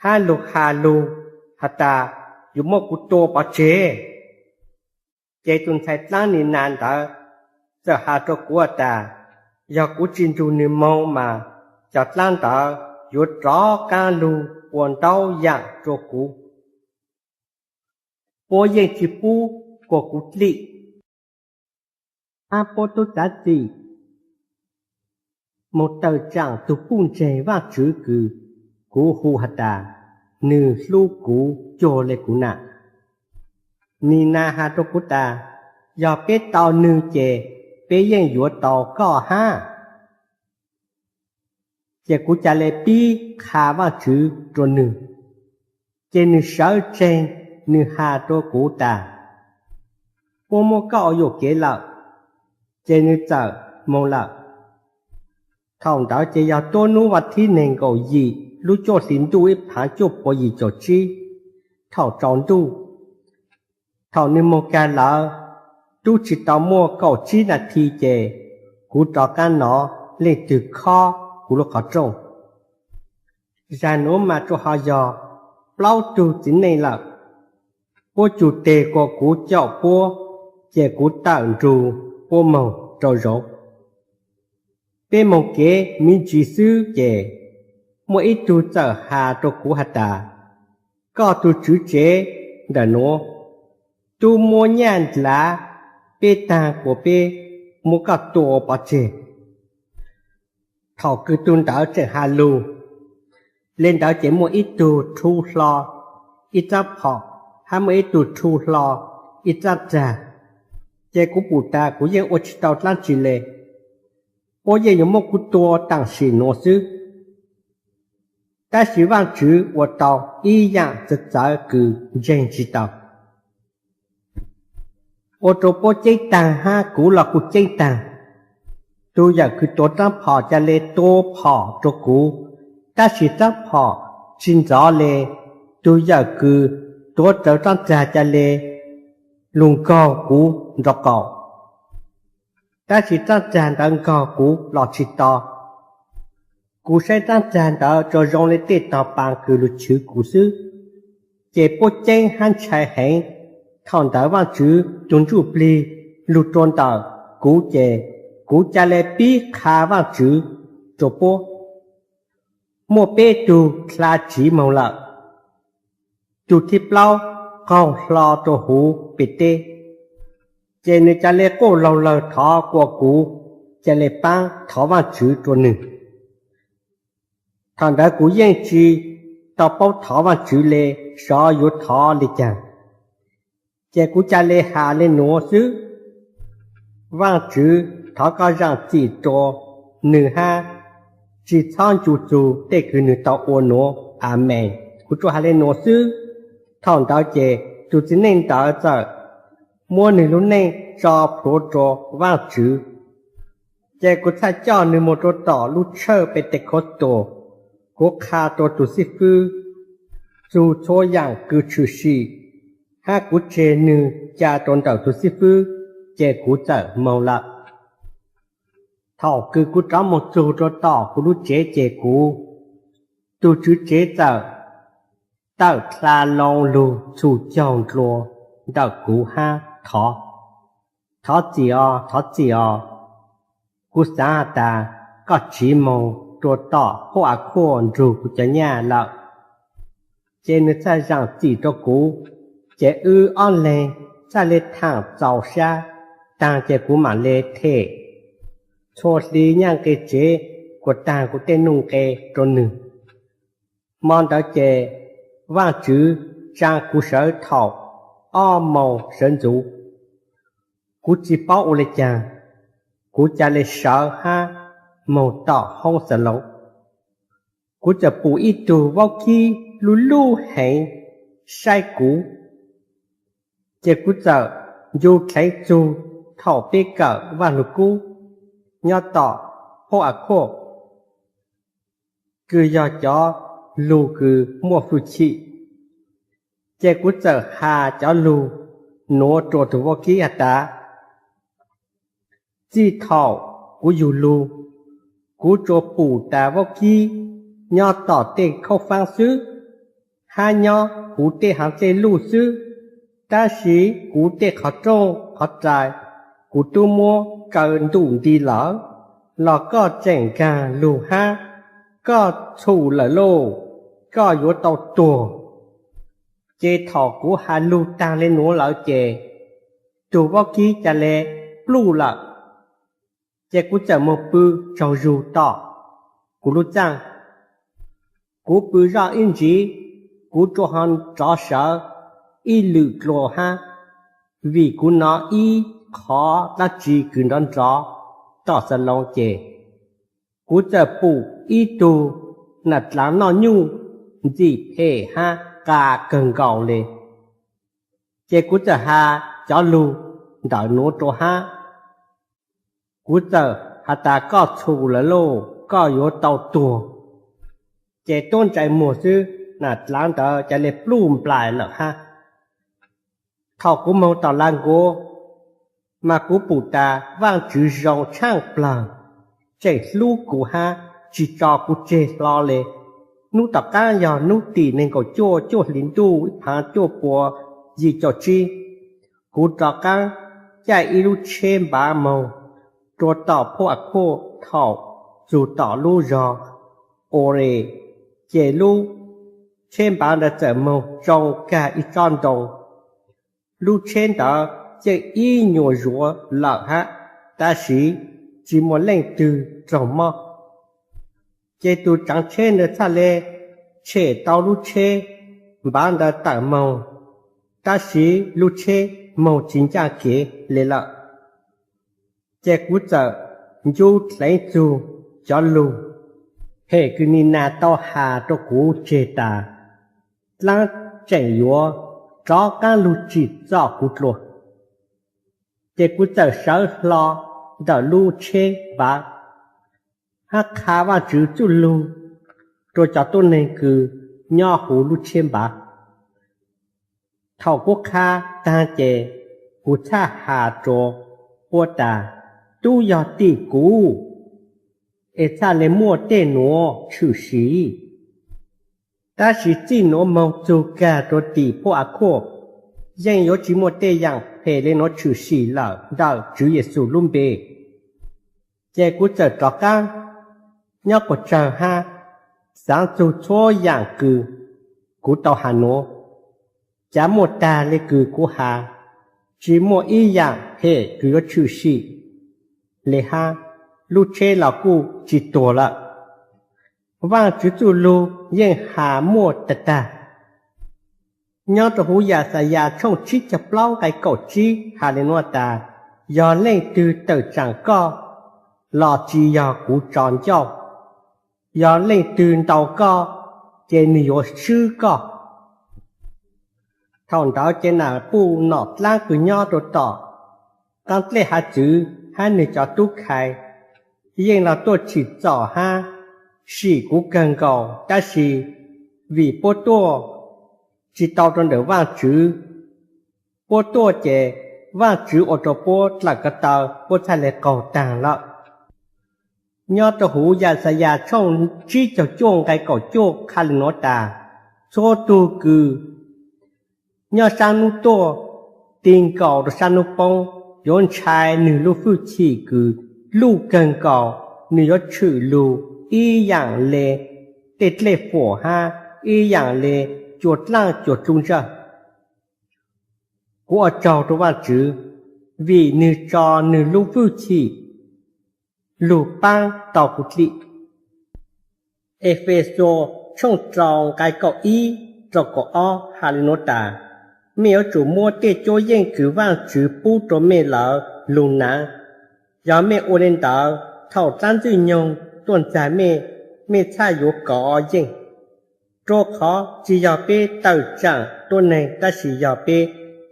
hab lug has lug has tas yuav muab kuv tua pov tseg. Ces tug ntxhais dlaab Nina ntawd txawm has rua kuv has tas, yog kuv tsis nrug nwg moog mas cov dlaab ntawd yuav rov qaab lug ua ntaub yaam rua kuv. Puab yeej tsis pub kuas kuv dlim, hab puab tub txav txim moog tawm tsaam tug puj ntseeg Vaajtswv kws kuv hu has tas nwg hlub kuv cuag le kuv nam. Nina has rua kuv tas, yog peb tau nwg ces peb yeej yuav tau koj hab. Ces kuv ca le pib qha Vaajtswv rua nwg. Ces nwg sawv tsees, nwg has rua kuv tas, puab muab koj ua yuam kev lawm. Ces nwg txawm moog lawm. Thaum ntawd ces yog tuab nub vas thib neeg nkaum yim lub cuaj hli ntuj ib phav cuaj puas yim caum tsib. Thaum tsaus ntuj, thaum nwg moog kag lawm, tub tsis tau muaj kaum tsib nas this ces kuv rov qaab nov leej twg khob kuv lub qhov rooj. Zag nuav mas tsuas ho yog plaub tug txiv neej lawm. Puab cug teg kuas kuv caum puab, ces kuv tawm nrug puab moog rau zoov. Peb moog kev me ntsis xwb ces muaj ib tug txawm has rua kuv has tas, koj tug tswv tsev ntawm nuav, tub muab nyaj ndlav peb taag kuas peb muab koj tua pov tseg. Thaum kws tug ntawd tseem has lug le ntawd ces muaj ib tug rhu hlo ib rab phom, hab muaj ib tug rhu hlo ib rab rag. Ces kuv pum tas kuv yeej ua tsis tau dlaab tsi le, puab yeej yuav muab kuv tua taam sim nuav xwb. Tab sis Vaajtswv ua tau ib yaam txawv txawv kws ntseeg tsis tau, ua rua puab ceeb taag hab kuv los kuj ceeb taag. Tug yawm kws tuav rab phom ca le tua phom rua kuv, tab sis rab phom tsis ntxov le. Tug yawm kws tuav rawv rab rag ca le lug nkaug kuv nrug qaum, tab sis rab rag ntawd nkaug kuv los tsis to. Kuv saib rab rag ntawd tsuas zoo le tej tog paa kws lug chwv kuv xwb. Ces puab ceeb hab ntshai heev. Thaum ntawd Vaajtswv tug Ntsujplig lug rua ntawm kuv ces kuv ca le pib qha Vaajtswv rua puab. Muaj peb tug dlha tsiv moog lawm. Tug thib plaub qaug hlo rua huv pem teb, ces nwg ca le quaj laug lawg thov kuas kuv ca le paab thov Vaajtswv rua nwg. Thaum ntawd kuv yeej tsis tau paub thov Vaajtswv le, sov yuav thov le caag. Ces kuv ca le has le nuav xwb: Vaajtswv, thov koj zaam txim rua nwg hab tsis txhob ncu txug tej kws nwg tau ua nuav. Amees. Kuv tsuas has le nuav xwb. Thaum ntawd ces tug txiv neej ntawd txawm muab nwg lub neej tso plhuav rua Vaajtswv. Ces kuv txhaj coj nwg moog rua tom lub tshawj Petekostus. Kuv qha rua tug xib fwb txug txhua yaam kws tshwm sim, hab kuv tseg nwg ca rua ntawm tug xib fwb, ces kuv txawm moog lawm. Thaum kws kuv rov moog txug rua tom kuv lub tsev ces kuv tug tswv tsev txawm tawm dlha loo lug txhum caug ndlua ntawm kuv hab thov: Thov txim os, thov txim os. Kuv xaav has tas koj tsiv moog rua tom phauj Akhuaj nrug kuv cov nyaj lawm. Ces nwg txhaj zaam txim rua kuv, ces wb ob leeg txhaj le thaam txaus sab taag ces kuv maam le them txhua hli nyaj nqe tsev kuas taag kuv tej nuj nqe rua nwg. Mo ntawd ces Vaajtswv tsaa kuv sawv thaum ob moos sawv ntxuv. Kuv tsis paub ua le caag, kuv ca le sawv hab moog tom hoob xas loos. Kuv txawm pum ib tug vaub kib lub lub heev saib kuv, ces kuv txawm ncu dheev txug thaum peb kawm Vaaj Lug Kub nyob tom phauj Akhuaj kws yog cov lug kws muaj fwj chim. Ces kuv txawm has cov lug nuav rua tug vaub kib has tas: Txij thaum kuv yug lug, kuv tsuas pum tas vaub kib nyob tom tej khaub faab xwb, hab nyob huv tej haav dlej luj xwb, tab sis kuv tej qhov rooj qhov rais kuv tub muab kaw ntuj nti lawm, los koj tseem nkaag lug hab. Koj txhum lawm lauj, koj yuav tau tuag. Ces thaum kuv has lug taag le nuav lawm ces tug vaub kib ca le pluj lawm. Ces kuv txawm moog pw tsaug zug tom kuv lub txaaj. Kuv pw zoj ib ntsiv, kuv rua ho rov sawv ib lwm dlua hab, vim kuv nov ib qhov dlaab tsi kws nrov nrov tom xas loos ces kuv txawm pum ib tug nam dlaav noj nyuj ntxim phem hab qa kawg nkaus le. Ces kuv txawm has cov lug ntawm nuav rua hab. Kuv txawm has tas koj txhum lawm lauj, koj yuav tau tuag. Ces tuab ntsais muag xwb, nam dlaav ntawd ca le pluj nplaim lawm hab. Thaum kuv moog tom lav nkuav, mas kuv pum tas Vaajtswv zoo tshaaj plawg, tseem hlub kuv hab tsis tso kuv tseg hlo le. Hnub tom qaab yog hnub tim neeg nkaum cuaj cuaj hli ntuj ib phav cuaj pua yim caum tsib. Kuv rov qaab caij ib lub tsheb npav moog rua tom phauj Akhuaj. Thaum txug tom lub zog Ores, ces lub tsheb npav ntawd txawm moog tsoo kag ib tsob ntoo. Lub tsheb ntawd yeej ib nyuas zuav lawm hab, tab sis tsis muaj leej twg raug mob. Ces tus tsaav tsheb ntawd txhaj le tshem tau lub tsheb npav ntawd tawm moog, tab sis lub tsheb moog tsis ncaaj kev le lawm. Ces kuv txawm ncu dleev txug cov lug phem kws Ninas tau has rua kuv tseg tas, dlaab tseem yuav rov qaab lug tsim txom kuv dlua. Ces kuv txawm sawv hlo ntawm lub tsheb npav hab qha Vaajtswv txuj lug rua cov tuab neeg kws nyob huv lub tsheb npav. Thaum kuv qha taag ces kuv txhaj has rua puab tas, tub yog tim kuv es txhaj le muaj tej nuav tshwm sim. Tab sis txij nuav moog txug kag rua tim puab Akhuaj, yeej yuav tsis muaj tej yaam phem le nuav tshwm sim lawm ntawm Tswv Yexus lub npe. Ces kuv txawm rov qaab nyob quas tsawg hab xaav txug txhua yaam kws kuv tau has nuav, cav muaj tag le kws kuv has, tsis muaj ib yaam phem kws yuav tshwm sim le hab, lub tsheb los kuj tsis tuag lawm. Vaajtswv txuj lug yeej has muaj tag tag. Nyob rua huv Yaxayas tshooj tsib caug plaub nqai kaum tsib has le nuav tas, yog leej twg tawm tsaam koj los tsis yog kuv tso ncauj, yog leej twg ntaus koj ces nwg yuav swb koj. Thaum ntawd ces nam puj nom dlaab kws nyob rua tom qaab dlej hav txwv hab nwg cov tub khai yeej los tuaj tsim txom hab sim kuv kawg nkaus, tab sis vim puab tuaj tsis tau rua ntawm Vaajtswv, puab tuaj ces Vaajtswv ua rua puab dlaim ko taw puab txhaj le qaug taag lawm. Nyob rua huv Yaxayas tshooj tsib caug cuaj nqai kaum cuaj qha le nuav tas, txhua tug kws nyob saab nub tuaj ti nkaus rua saab nub poob yuav ntshai nwg lub hwj chim kws luj kawg nkaus, nwg yuav tshwm lug ib yaam le tej dlej fuam hab ib yaam le cua dlaaj cua dlub ntsawj. Kuv ua tsaug rua Vaajtswv, vim nwg tso nwg lub hwj chim lug paab tau kuv dlim. Efexus tshooj rau nqai kaum ib rau kaum ob has le nuav tas, mej yuav tsum muab tej cuab yeej kws Vaajtswv pub rua mej lawm lug naav. Yog mej ua le ntawd, thaum dlaab ntxwg nyoog tuaj ntxag mej, mej txhaj yuav kov yeej. Rua qhov tsis yog peb tawm tsaam tuab neeg, tab sis yog peb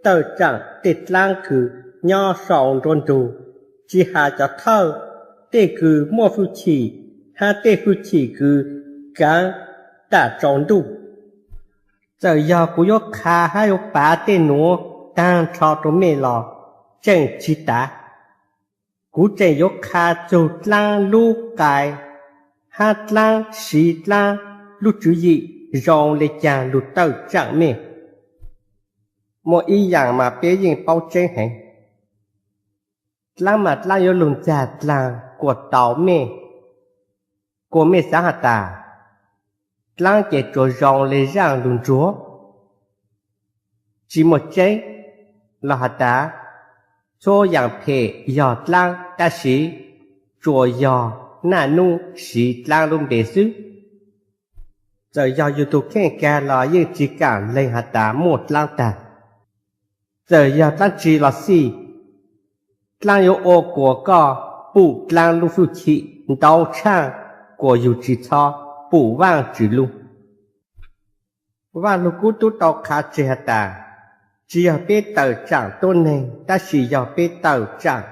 tawm tsaam tej dlaab kws nyob sau nruab ntug, tsis has cov thawj, tej kws muaj hwj chim, hab tej hwj chim kws kaav tam tsaus ntuj. Txawm yog kuv yuav qha hab yuav pav tej nuav taag nrho rua mej los tseem tsis tav. Kuv tseem yuav qha txug dlaab lub qai hab dlaab siv dlaab lub tswv yim zoo le caag lug tawm tsaam mej. Muaj ib yaam mas peb yeej paub tseeb heev, dlaab mas dlaab yuav lug ntxag dlaag kuas tau mej, kuas mej xaav has tas dlaab ces tsuas zoo le zaaj lug ntsuag, tsis muaj tseeb. Los has tas txhua yaam phem yog dlaab, tab sis tsuas yog naj nub siv dlaab lub npe xwb. Txawm yog yug tug kheej kag los yeej tsis kaam leeg has tas muaj dlaab tag. Txawm yog dlaab tsi los xij, dlaab yuav ua kuas koj pum dlaab lub hwj chim ntau tshaaj kuas yug tsis txhob pum Vaajtswv lub. Vaaj Lug Kub tub tau qha tseg has tas, tsis yog peb tawm tsaam tuab neeg, tab sis yog peb tawm tsaam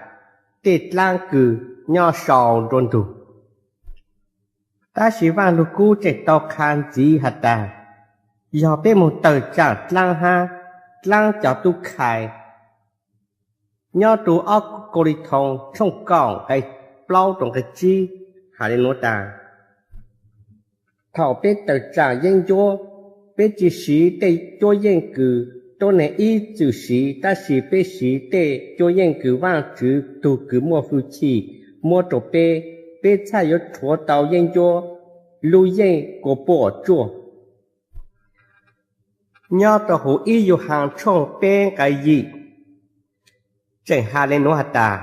tej dlaab kws nyob sau nruab ntug. Tab sis Vaaj Lug Kub tseem tau qha ntxiv has tas, yog peb moog tawm tsaam dlaab hab dlaab cov tub khai. Nyob rua ob Kauleethoos tshooj kaum nqai plaub rua nqai tsib has le nuav tas, thaum peb tawm tsaam yeeb ncuab, peb tsis siv tej cuab yeej kws tuab neeg ib txwm siv, tab sis peb siv tej cuab yeej kws Vaajtswv tug kws muaj hwj chim muab rua peb, peb txhaj yuav rhuav tau yeeb ncuab lub yeej kua puam tsuaj. Nyob rua huv ib Yauhas tshooj peb nqai yim tseem has le nuav has tas,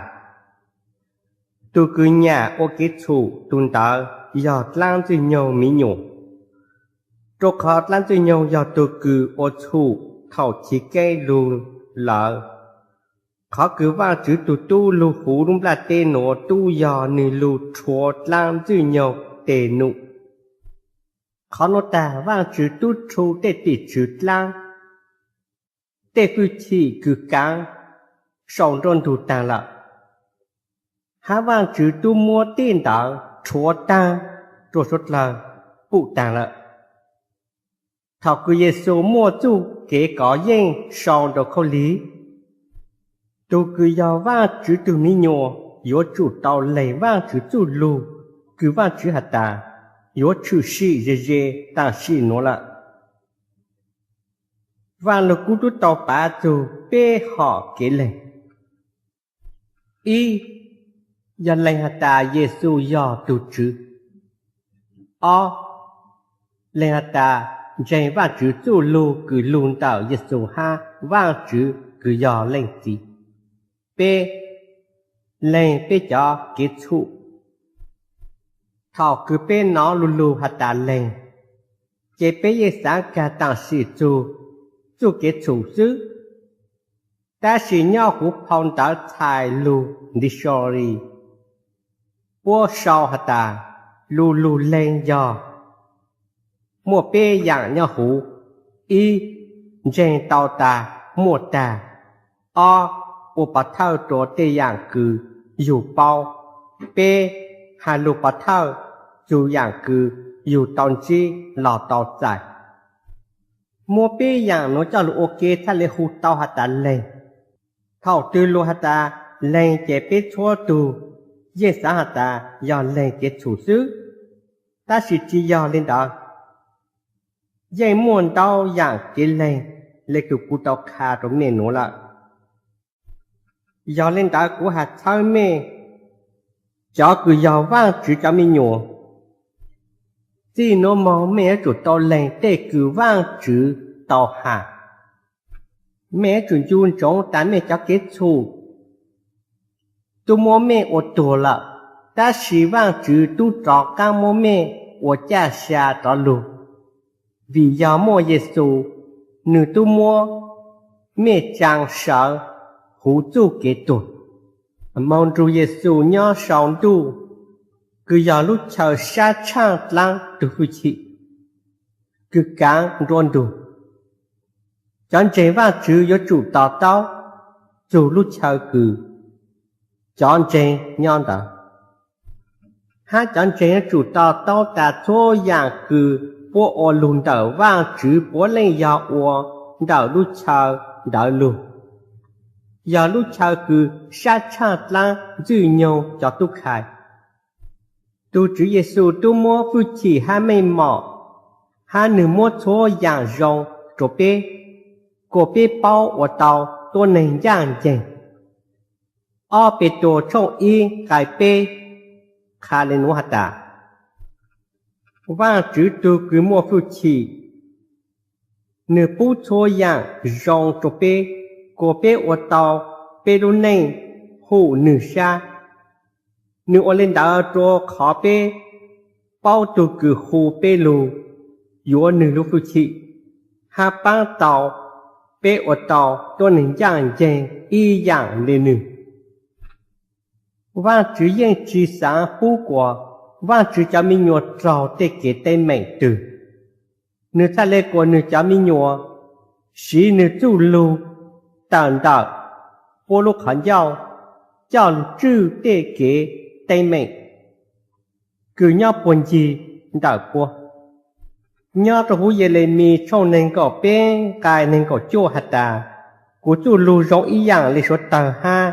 tug kws nyam ua kev txhum tug ntawd yog dlaab Ntxwj Nyoog me nyuam, rua qhov dlaab Ntxwj Nyoog yog tug kws ua txhum thaum chiv keeb lug lawm. Qhov kws Vaajtswv tug Tub lug huv lub nplaj teb nuav tub yog nwg lug rhuav dlaab Ntxwj Nyoog tes num. Qhov nuav taag Vaajtswv tub rhu tej tim tswv dlaab, tej fwj chim kws kaav sau nruab ntug taag lawm, hab Vaajtswv tub muab tej ntawd rhuav taag rua suav dlawg pum taag lawm. Thaum kws Yexus muaj txuj kev kov yeej sau rua khaub lig, tug kws yog Vaajtswv tug me nyuam yuav tsum tau lees Vaajtswv txuj lug, kws Vaajtswv has tas yuav tshwm sim ze ze taam sim nuav lawm. Vaaj Lug Kub tub tau pav txug peb hom kev lees. Ib, yog lees has tas Yexus yog tug Tswv. Ob, lees has tas ntseeg Vaajtswv txuj lug kws lug ntawm Yexus hab Vaajtswv kws yog Leej Txiv. Peb, lees peb cov kev txhum. Thaum kws peb nov lu lug has tas lees, ces peb yeej xaav kag taam sim txug txuj kev txhum xwb. Tab sis nyob huv phau ntawv txhais lug dictionary, puab sau has tas lu lug lees yog muaj peb yaam nyob huv. Ib, ntseeg tau tas muaj tag. Ob, ua pov thawj rua tej yaam kws yug paub. Peb, has lug pov thawj txug yaam kws yug tau ntsib los tau txais. Muab peb yaam nuav coj lug ua ke txhaj le hu tau has tas lees. Thaum twg lug has tas lees ces peb txhua tug yeej xaav has tas yog lees kev txhum xwb, tab sis tsi yog le ntawd. Yeej muaj ntau yaam kev lees le kws kuv tau qha rua mej nuav lawm. Yog le ntawd kuv has txhawb mej, cov kws yog Vaajtswv cov me nyuam, txij nuav moog mej yuav tsum tau lees tej kws Vaajtswv tau has. Mej yuav tsum ncu ntsoov tas mej cov kev txhum tub muab mej ua tuag lawm, tab sis Vaajtswv tub rov qaab muab mej ua caj sa rov lug. Vim yog muaj Yexus, nwg tub muab mej tsaa sawv huv txuj kev tuag. Moog nrug Yexus nyob sau ntuj, kws yog lub chaw sab tshaaj dlaab tug fwj chim kws kaav nruab ntug. Cov ntseeg Vaajtswv yuav tsum to taub txug lub chaw kws cov ntseeg nyob ntawd, hab cov ntseeg yuav tsum to taub tas txhua yaam kws puab ua lug ntawm Vaajtswv puav leej yog ua ntawm lub chaw ntawd lug, yog lub chaw kws sab tshaaj dlaab Ntxwj Nyoog cov tub khai. Tug Tswv Yexus tub muab fwj chim hab meej mom, hab nwg muab txhua yaam zoo rua peb, kuas peb paub ua tau tuab neeg ncaaj nceeg. Ob Petus tshooj ib nqai peb qha le nuav has tas, Vaajtswv tug kws muaj fwj chim, nwg pub txhua yaam zoo rua peb, kuas peb ua tau peb lub neej hum nwg sab. Nwg ua le ntawd rua qhov peb paub tug kws hu peb lug yuav nwg lub fwj chim, hab paab tau peb ua tau tuab neeg ncaaj nceeg ib yaam le nwg. Vaajtswv yeej tsi xaav pub kuas Vaajtswv cov me nyuam raug tej kev teeb meem twg. Nwg txhaj le kuas nwg cov me nyuam siv nwg txuj lug tawm ntawm puab lub qhov ncauj coj lug tswj tej kev teeb meem kws nyob puag ncig ntawm puab. Nyob rua huv Yelemis tshooj neeg nkaum peb nqai neeg nkaum cuaj has tas, kuv txuj lug zoo ib yaam le suav tawg hab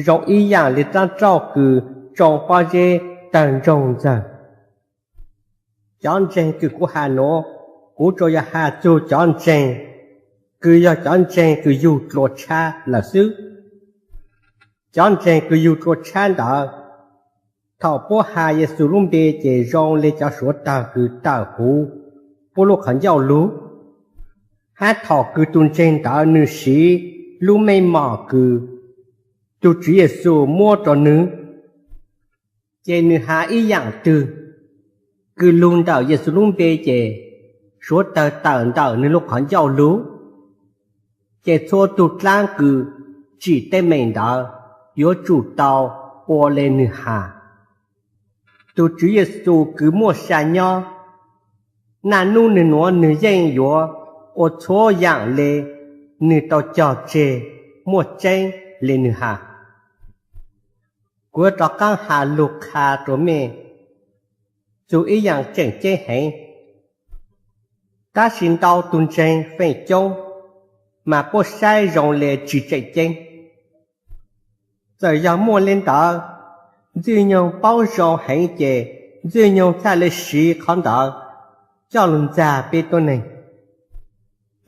zoo ib yaam le tsaab rauj kws tsoo pob zeb tawg ntsoog ntxawg. Cov ntseeg kws kuv has nuav, kuv tsuas yog has txug cov ntseeg kws yog cov ntseeg kws yug dlua tshab lawm xwb. Cov ntseeg kws yug dlua tshab ntawd, thaum puab has Yexus lub npe ces zoo le cov suav tawg kws tawm huv puab lub qhov ncauj lug, hab thaum kws tug ntseeg ntawd nwg siv lub meej mom kws tug Tswv Yexus muab rua nwg, ces nwg has ib yaam twg kws lug ntawm Yexus lub npe ces suav tawg tawm ntawm nwg lub qhov ncauj lug, ces txhua tug dlaab kws tsim teeb meem ntawd yuav tsum tau ua le nwg has. Tug Tswv Yexus kws muaj sa nyob, naj nub nwg nuav nwg yeej yuav ua txhua yaam le nwg tau cog tseg, muaj tseeb le nwg has. Kuv yuav rov qaab has lug qha rua mej txug ib yaam tseem ceeb heev, tab sis ntau tug ntseeg feem coob mas puab saib zoo le tsi tseem ceeb. Txawm yog muaj le ntawd, Ntxwg Nyoog paub zoo heev ces Ntxwg Nyoog txhaj le siv qhov ntawd coj lug ntxag peb tuab neeg.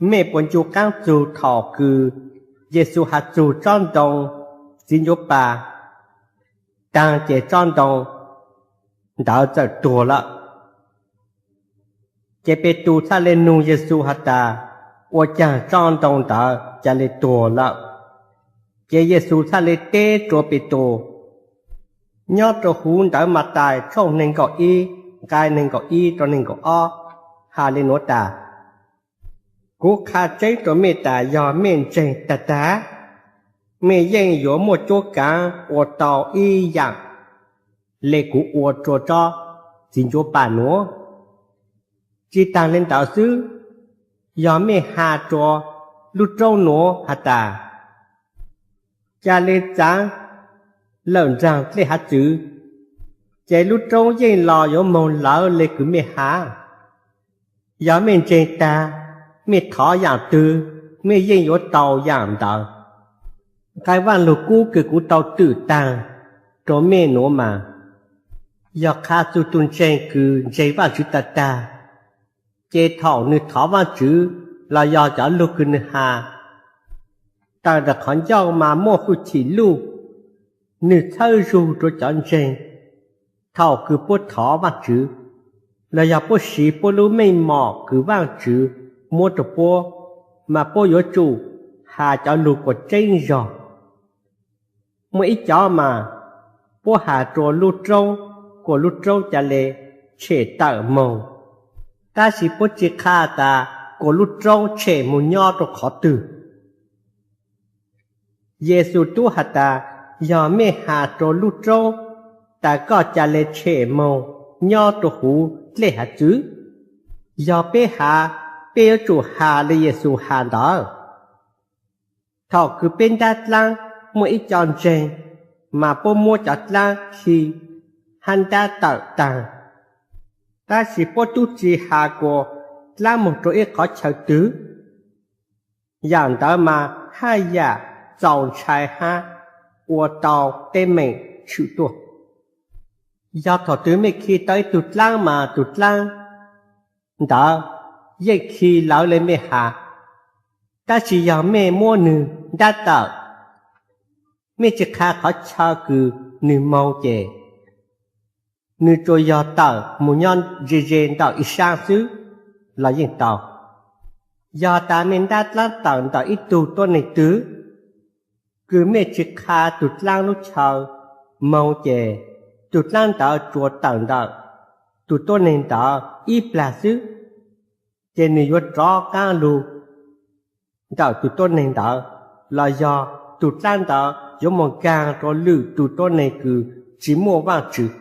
Mej puas ncu qaab txug thaum kws Yexus has txug tsob ntoo txiv ncuav pa taag ces tsob ntoo ntawd txawm tuag lawm? Ces Petus txhaj le nug Yexus has tas, ua caag tsob ntoo ntawd ca le tuag lawm? Ces Yexus txhaj le teb rua Petus, nyob rua huv Ntawv Mathais tshooj neeg nkaum ib, nqai neeg nkaum ib rua neeg nkaum ob, has le nuav tas, kuv qha tseeb rua mej tas yog mej ntseeg tag tag, mej yeej yuav muaj cuab kaav ua tau ib yaam le kuv ua rua tsob txiv ncuav pa nuav. Tsi taag le ntawd xwb, yog mej has rua lub roob nuav has tas, ca le txaav lawm ntsaag dlej hav txwv, ces lub roob yeej los yuav moog lawv le kws mej has. Yog mej ntseeg tag, mej thov yaam twg, mej yeej yuav tau yaam ntawd. Nqai Vaaj Lug Kub kws kuv tau twm taag rua mej nuav mas, yog qha txug tug ntseeg kws ntseeg Vaajtswv tag tag, ces thaum nwg thov Vaajtswv los yog cov lug kws nwg has tawm ntawm qhov ncauj mas muaj hwj chim luj, nwg txhawb zug rua cov ntseeg. Thaum kws puab thov Vaajtswv los yog puab siv puab lub meej mom kws Vaajtswv muab rua puab, mas puab yuav tsum has cov lug kuas tseeb zog. Muaj ib cov mas puab has rua lub roob, kuas lub roob ca le tshem tawm moog, tab sis puab tsi qha tas kuas lub roob tshem moog nyob rua qhov twg. Yexus tub has tas, yog mej has rua lub roob tas koj ca le tshem moog nyob rua huv dlej hav txwv. Yog peb has, peb yuav tsum has le Yexus has ntawd. Thaum kws peb ntab dlaab, muaj ib co ntseeg mas puab muab cov dlaab khi hab ntab tawm taag, tab sis puab tub tsi has kuas dlaab moog rua ib qhov chaw twg. Yaam ntawd mas haj yaam txaus ntshai hab ua tau teeb meem tshwm tuaj. Yog thaum twg mej khi tau ib tug dlaab mas tug dlaab ntawd yeej khi lawv le mej has, tab sis yog mej muab nwg ntab tawm, mej tsi qha qhov chaw kws nwg moog ces nwg tsuas yog tawm moog nyob ze ze ntawm ib saab xwb los yeej tau. Yog tas mej ntab dlaab tawm ntawm ib tug tuab neeg twg, kws mej tsi qha tug dlaab lub chaw moog ces tug dlaab ntawd tsuas tawm ntawm tug tuab neeg ntawd ib plag xwb, ces nwg yuav rov qaab lug ntawm tug tuab neeg ntawd, los yog tug dlaab ntawd yuav moog nkaag rua lwm tug tuab neeg kws tsi muaj Vaajtswv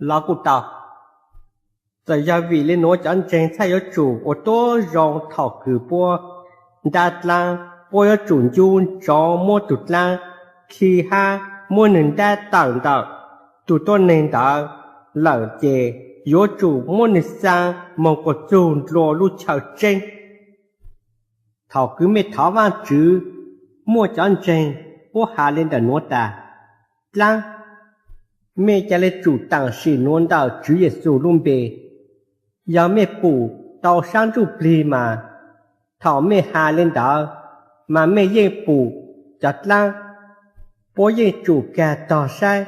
los kuj tau. Txawm yog vim le nuav cov ntseeg txhaj yuav tsum ua tuab zoo thaum kws puab ntab dlaab, puab yuav tsum ncu ntsoov muab tug dlaab khi hab muab nwg ntab tawm ntawm tug tuab neeg ntawd lawm ces yuav tsum muab nwg xaa moog kuas txug nplua lub chaw tseeb. Thaum kws mej thov Vaajtswv, muaj cov ntseeg puab has le ntawm nuav tas, dlaab, mej ca le tsum taam sim nuav ntawm Tswv Yexus lub npe. Yog mej pum tau saab ntsuj plig mas, thaum mej has le ntawd, mas mej yeej pum cov dlaab. Puab yeej tsum kag tog saib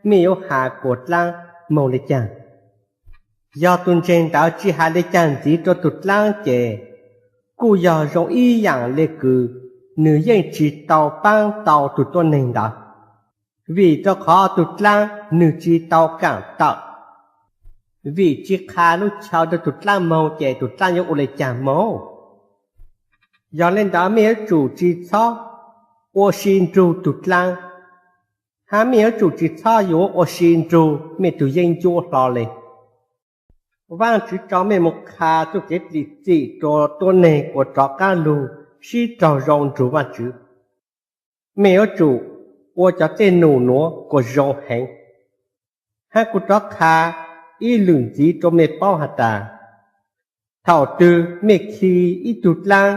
mej yuav has kuas dlaab moog le caag. Yog tug ntseeg ntawd tsi has le caag ntxiv rua tug dlaab ces kuj yog zoo ib yaam le kws nwg yeej tsi tau paab tau tug tuab neeg ntawd, vim rua qhov tug dlaab nwg tsi tau kaam tawm. Vim tsis qha lub chaw rau tus dlaab moog ces tus dlaab yuav ua le caag moog? Yog le ntawd mej yuav tsum tsis txhob ua si nrug tus dlaab, hab mej yuav tsum tsis txhob yuav ua si nrug mej tug yeeb ncuab hlo le. Vaajtswv tso mej moog qha txuj kev lim txim rua tuab neeg kuas rov qaab lug sib raug zoo nrug Vaajtswv. Mej yuav tsum ua cov dlej num nuav kuas zoo heev. Hab kuv rov qha ib lwm ntxiv rua mej paub has tas, thaum twg mej khi ib tug dlaab,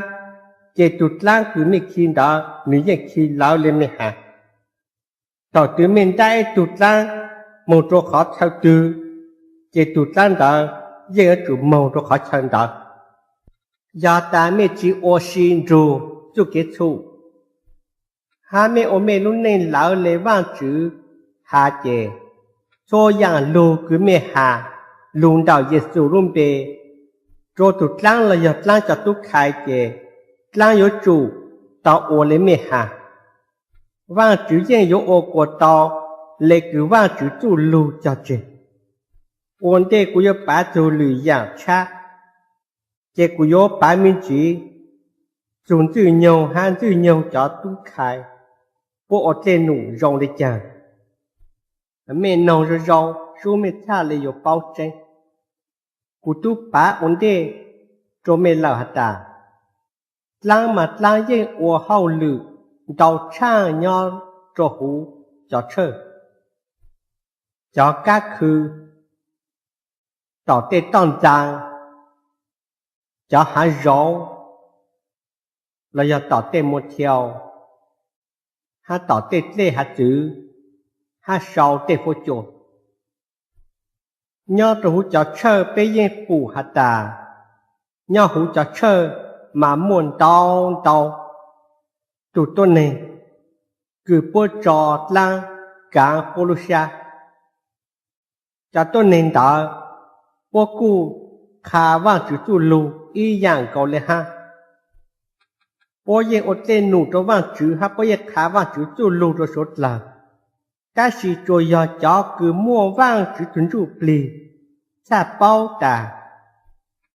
ces tug dlaab kws mej khi ntawd nwg yeej khi lawv le mej has. Thaum twg mej ntaab ib tug dlaab moog rua qhov chaw twg, ces tug dlaab ntawd yeej yuav tsum moog rua qhov chaw ntawd. Yog tas mej tsis ua si nrug txuj kev txhum, hab mej ua mej lub neej lawv le Vaajtswv has ces, txhua yaam lug kws mej has lug ntawm Yexus lub npe rua tug dlaab los yog dlaab cov tub khai ces dlaab yuav tsum tau ua le mej has. Vaajtswv yeej yuav ua kuas tau le kws Vaajtswv txuj lug cog tseg. Ua ntej kuv yuav pav txug lwm yaam tshab, ces kuv yuav pav me ntsis txug Ntxwj Nyoog hab Ntxwj Nyoog cov tub khai puab ua dlej num zoo le caag. Mej noog zoo zoo sub mej txhaj le yuav paub tseeb. Kuv tub pav ua ntej rua mej lawm has tas, dlaab mas dlaab yeej ua hauj lwm ntau tshaaj nyob rua huv cov tshawj, cov kab khw, tom tej toj ntxaa, cov haav zoov los yog tom tej motel, hab tom tej dlej hav txwv, hab sau tej fuab cua. Nyob rua huv cov tshawj peb yeej pum has tas, nyob huv cov tshawj mas muaj ntau ntau tug tuab neeg kws puab tso dlaab kaav puab lub sab. Cov tuab neeg ntawd puab kuj qha Vaajtswv txuj lug ib yaam nkaus le hab. Puab yeej ua dlej num rua Vaajtswv hab puab yeej qha Vaajtswv txuj lug rua suav dlawg. Tab sis tsuas yog cov kws muaj Vaajtswv tug Ntsuj Plig txhaj paub tas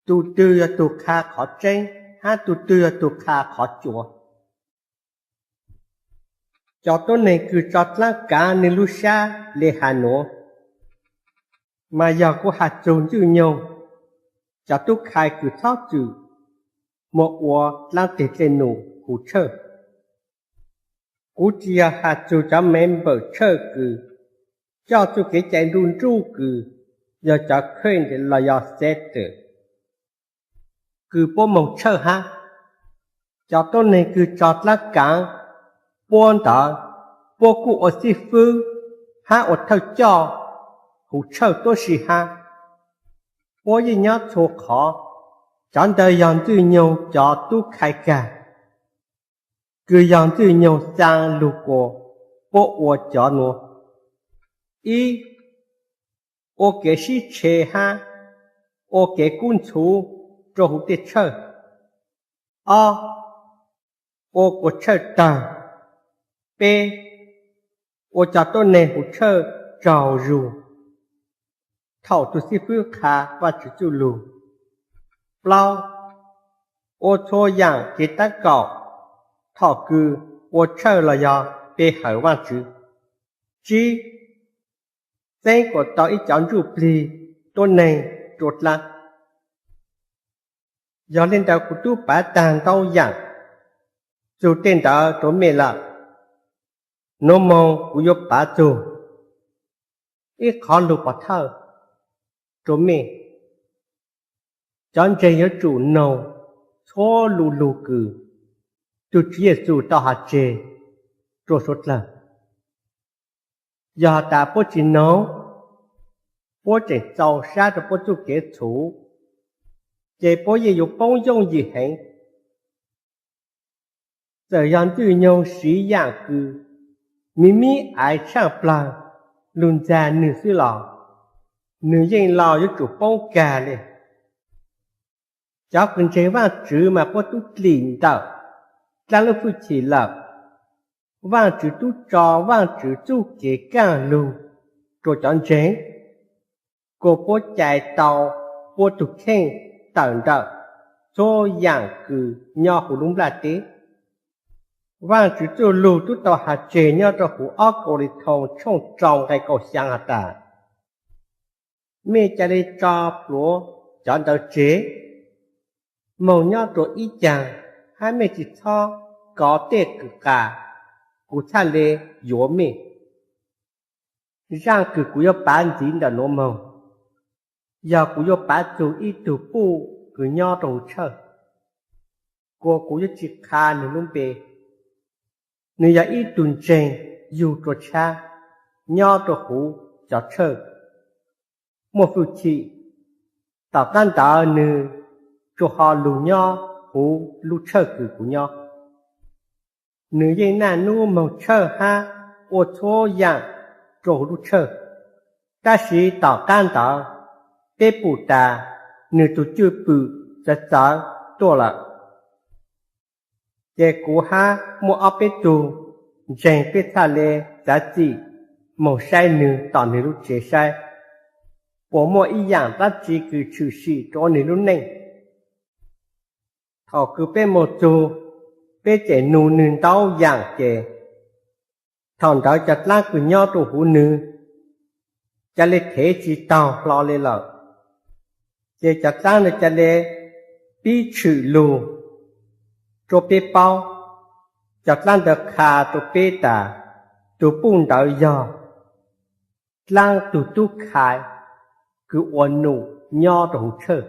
tug twg yog tug qha qhov tseeb hab tug twg yog tug qha qhov cuav. Cov tuab neeg kws tso dlaab kaav nwg lub sab le has nuav, mas yog kuv has txug Ntxwj Nyoog cov tub khai kws txhob txwm moog ua dlaab teg dlej num huv tshawj. Kuv tsis yog has txug cov member tshawj kws coj txuj kev cai nruj nruj kws yog cov Kheej los yog Setter kws puab moog tshawj hab. Cov tuab neeg kws tso dlaab kaav puab ntawd, puab kuj ua xib fwb hab ua thawj coj huv tshawj tuab si hab. Puab yeej nyob txhua qhov. Cov ntawd yog Ntxwj Nyoog cov tub khai kag, kws yog Ntxwj Nyoog xaa lug kuas puab ua cov nuav: ib, ua kev sib tshe hab ua kev kub ntxhuv rua huv tej tshawj. Ob, ua kuas tshawj tawg. Peb, ua cov tuab neeg huv tshawj tsaug zug thaum tug xib fwb qha Vaajtswv txuj lug. Plaub, ua txhua yaam kev tab kaum thaum kws ua tshawj los yog pe hawm Vaajtswv. Tsib, txeeb kuas tau ib cov ntsuj plig tuab neeg rua dlaab. Yog le ntawd kuv tub pav taag ntau yaam txug tej ntawd rua mej lawm. Nuav moog kuv yuav pav txug ib qhov lug pov thawj rua mej. Cov ntseeg yuav tsum noog txhua lu lug kws tug Tswv Yexus tau has tseg rua suav dlawg. Yog has tas puab tsi noog, puab tseem txaus sab rua puab txuj kev txhum, ces puab yeej yuav poob yooj yim heev. Txawm yog Ntxwj Nyoog siv yaam kws miv miv aiv tshaaj plawg lug ntxag nwg xwb los, nwg yeej los yuav tsum poob kag le. Cov kws ntseeg Vaajtswv mas puab tub dlim ntawm dlaab lub fwj chim lawm. Vaajtswv tub tso Vaajtswv txuj kev kaaj lug rua cov ntseeg. Kuas puab cais tau puab tug kheej tawm ntawm txhua yaam kws nyob huv lub nplaj teb. Vaajtswv txuj lug tub tau has tseg nyob rua huv ob Kauleethaus tshooj rau nqe kaum xyaa has tas, mej ca le tso plhuav cov ntawd tseg, moog nyob rua ib caag, hab mej tsi txhob kov tej kws qas, kuv txhaj le yuav mej. Zaaj kws kuv yuav pav ntxiv ntawm nuav moog, yog kuv yuav pav txug ib tug puj kws nyob rua huv tshawj, kuas kuv yuav tsi qha nwg lub npe. Nwg yog ib tug ntseeg yug rua tshab nyob rua huv cov tshawj muaj fwj chim. Tom qaab ntawd nwg tsuas ho lug nyob huv lub tshawj kws kuv nyob. Nwg yeej naj nub moog tshawj hab ua txhua yaam rua huv lub tshawj. Tab sis tom qaab ntawd peb pum tas nwg tug cwj pwm txawv txawv tuaj lawm. Ces kuv hab muaj ob peb tug ntseeg peb txhaj le txav txim moog saib nwg tom nwg lub tsev saib puas muaj ib yaam dlaab tsi kws tshwm sim rua nwg lub neej. Thaus kws peb moog txug, peb tseem nug nwg ntau yaam ces thaus ntawd cov dlaab kws nyob rua huv nwg ca le thev tsi taug hlo le lawm. Ces cov dlaab ntawd ca le pib tshwm lug rua peb paub. Cov dlaab ntawd qha rua peb tas tug puj ntawd yog dlaab tug tub khai kws ua num nyob rua huv tshawj.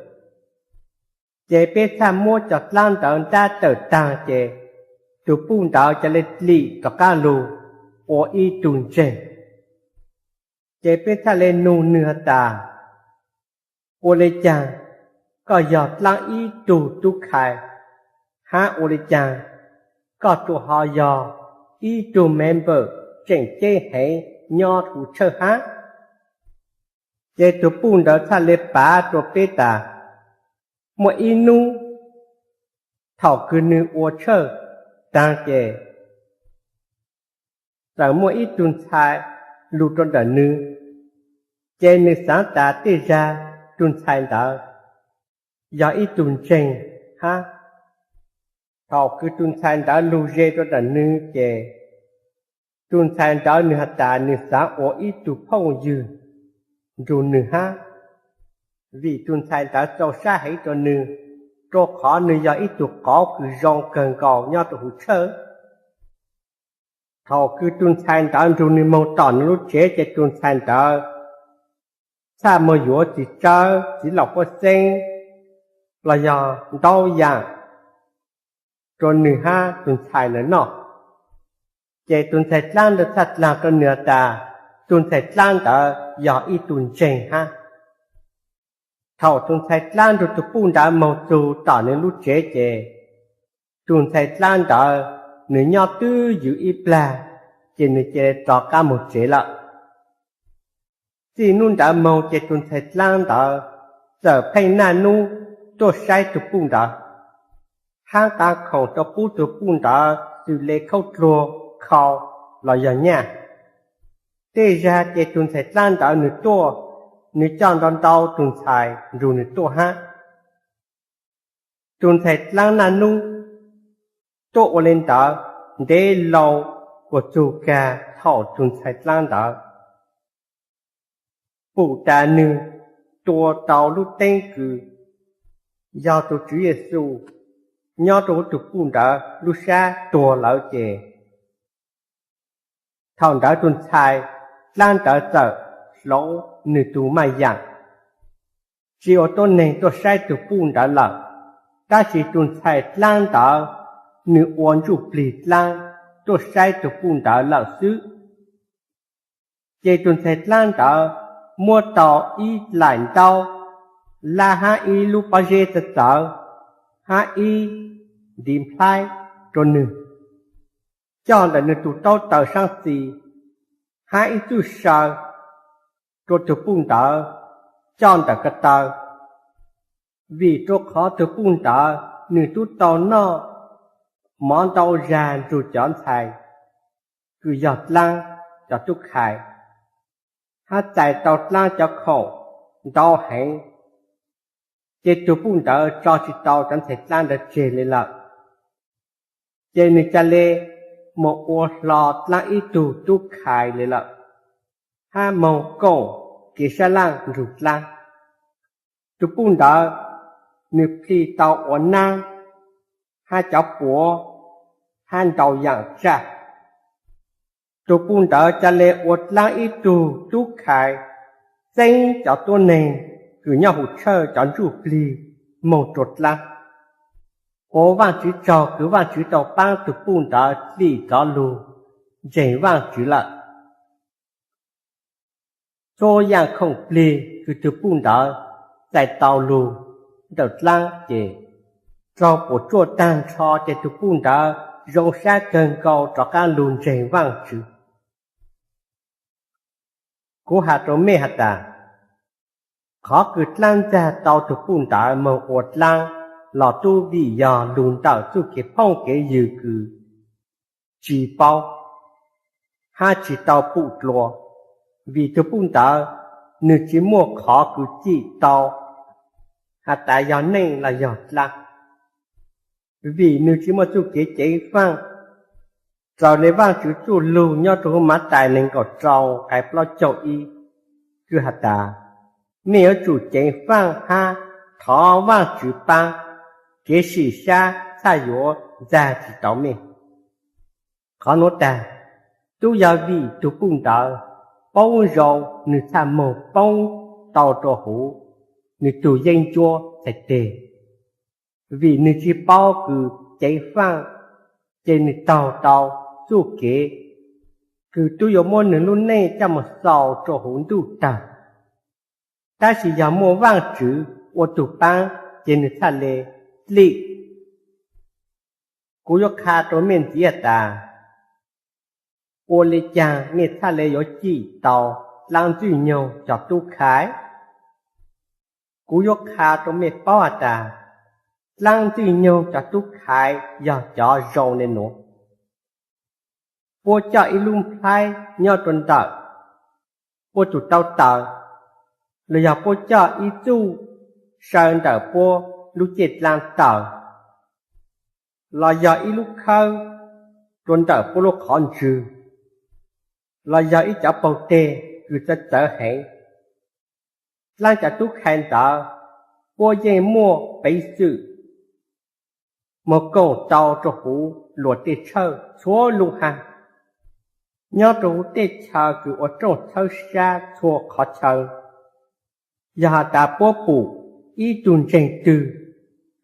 Ces peb txhaj muab cov dlaab ntawd nrab tawm taag ces tug puj ntawd ca le dlim rov qaab lug ua ib tug ntseeg. Ces peb txhaj le nug nwg has tas, ua le caag koj yog dlaab ib tug tub khai, hab ua le caag koj tsuas ho yog ib tug member tseem ceeb heev nyob huv tshawj hab? Ces tug puj ntawd txhaj le pav rua peb tas, muaj ib nub thaus kws nwg ua tshawj taag ces txawm muaj ib tug ntxhais lug rua ntawm nwg, ces nwg xaav tas tej zag tug ntxhais ntawd yog ib tug ntseeg hab. Thaus kws tug ntxhais ntawd lug ze rua ntawm nwg ces tug ntxhais ntawd nwg has tas nwg xaav ua ib tug phooj ywg nrug nwg hab, vim tug ntxhais ntawd txaus sab heev rua nwg, rua qhov nwg yog ib tug qauv kws zoo kawg nkaus nyob rua huv tshawj. Thaus kws tug ntxhais ntawd nrug nwg moog tom nwg lub tsev ces tug ntxhais ntawd txhaj moog yuav txiv tsawb, txiv laum huab xeeb, los yog ntau yaam rua nwg hab tug ntxhais ntawd noj. Ces tug ntxhais dlaab ntawd txhaj dlaag rua nwg tas tug ntxhais dlaab ntawd yog ib tug ntseeg hab. Thaus tug ntxhais dlaab nrug tug puj ntawd moog txug tom nwg lub tsev ces tug ntxhais dlaab ntawd nwg nyob twb ywm ib plag ces nwg ca le rov qaab moog tsev lawm. Txij nub ntawd moog ces tug ntxhais dlaab ntawd txawm pheej naj nub tuaj saib tug puj ntawd, hab nqa khoom rua pub tug puj ntawd xws le khaub dluag, khau los yog nyaj. Tej zag ces tug ntxhais dlaab ntawd nwg tuaj, nwg coj ntau ntau tug ntxhais nrug nwg tuaj hab. Tug ntxhais dlaab naj nub tuaj ua le ntawd ntev loo kuas txug kag thaum tug ntxhais dlaab ntawd pum tas nwg tua tau lub teeb kws yog tug Tswv Yexus nyob rua huv tug puj ntawd lub sab tuag lawm ces thaum ntawd tug ntxhais dlaab ntawd txawm hloov nwg tug maj yaam, tsi ua tuab neeg tuaj saib tug puj ntawd lawm, tab sis tug ntxhais dlaab ntawd nwg ua ntsuj plig dlaab tuaj saib tug puj ntawd lawm xwb. Ces tug ntxhais dlaab ntawd muab tau ib laim ntaub lab hab ib lub pob zeb txawv txawv hab ib ntiv nplhaib rua nwg, coj ntawm nwg tug taub taws saab txi, hab ib txuj saw rua tug puj ntawd coj ntawm ko taw, vim rua qhov tug puj ntawd nwg tub tau noj mov ntau zag nrug cov ntxhais kws yog dlaab cov tub khai, hab txais tau dlaab cov khoom ntau heev, ces tus puj ntawd tso tsis tau cov ntxhais dlaab ntawd tseg li lawm. Ces nws ca le mus ua hlo dlaab ib tug tub khais li lawm, hab moog koom kev sab laaj nrug dlaab. Tus puj ntawd nws plhis tau ua naab hab cov puav hab ntau yaam tsaj. Tus puj ntawd ca le ua dlaab ib tug tub khais txeeb cov tuab neeg kws nyob huv tshawj cov ntsuj plig moog rua dlaab. Ua Vaajtswv tsaug kws Vaajtswv tau paab tug puj ntawd lim cov lug ntseeg Vaajtswv lawm. Txhua yaam khoom plig kws tug puj ntawd txais tau lug ntawm dlaab ces raug puam tsuaj taag nrho ces tug puj ntawd zoo sab kawg nkaus rov qaab lug ntseeg Vaajtswv. Kuv has rua mej has tas, qhov kws dlaab ntxag tau tug puj ntawd moog ua dlaab los tub vim yog lug ntawm txuj kev phooj kev ywg kws tsi paub hab tsi tau pum dlua, vim tug puj ntawd nwg tsi muaj qhov kws cim tau has tas yog neej los yog dlaab, vim nwg tsi muaj txuj kev ceev faaj raws le Vaajtswv txuj lug nyob rua huv Mathais neeg nkaum rau nqai plaub caug ib, kws has tas, mej yuav tsum ceev faaj hab thov Vaajtswv paab, kev sim sab txhaj yuav ntxag tsi tau mej. Qhov nuav taag, tub yog vim tug puj ntawd paub zoo nwg txhaj moog poob tau rua huv nwg tug yeeb ncuab txhais teg, vim nwg tsi paub kws ceev faaj ces nwg taug tau txuj kev kws tub yuav muab nwg lub neej coj moog xaus rua huv ntuj tawg. Tab sis yog muaj Vaajtswv ua tug paab ces nwg txhaj le lim. Kuv yuav qha rua mej ntxiv has tas, ua le caag mej txhaj le yuav cim tau dlaab Ntxwg Nyoog cov tub khais? Kuv yuav qha rua mej paub has tas, dlaab Ntxwg Nyoog cov tub khais yog cov zoo le nuav. Puab coj ib lub nplhaib nyob rua ntawm puab tug taub taw, los yog puab coj ib txuj saw ntawm puab lub ceej dlaab taw, los yog ib lub khawb rua ntawm puab lub qhov ntswg, los yog ib cov paug teg kws txawv txawv heev. Dlaab cov tub khais ntawd puab yeej muaj peev xwm moog koom tau rua huv luas tej tshawj txhua lub hab, nyob rua huv tej chaw kws ua rooj txhawb sab txhua qhov chaw. Yog has tas puab pum ib tug ntseeg twg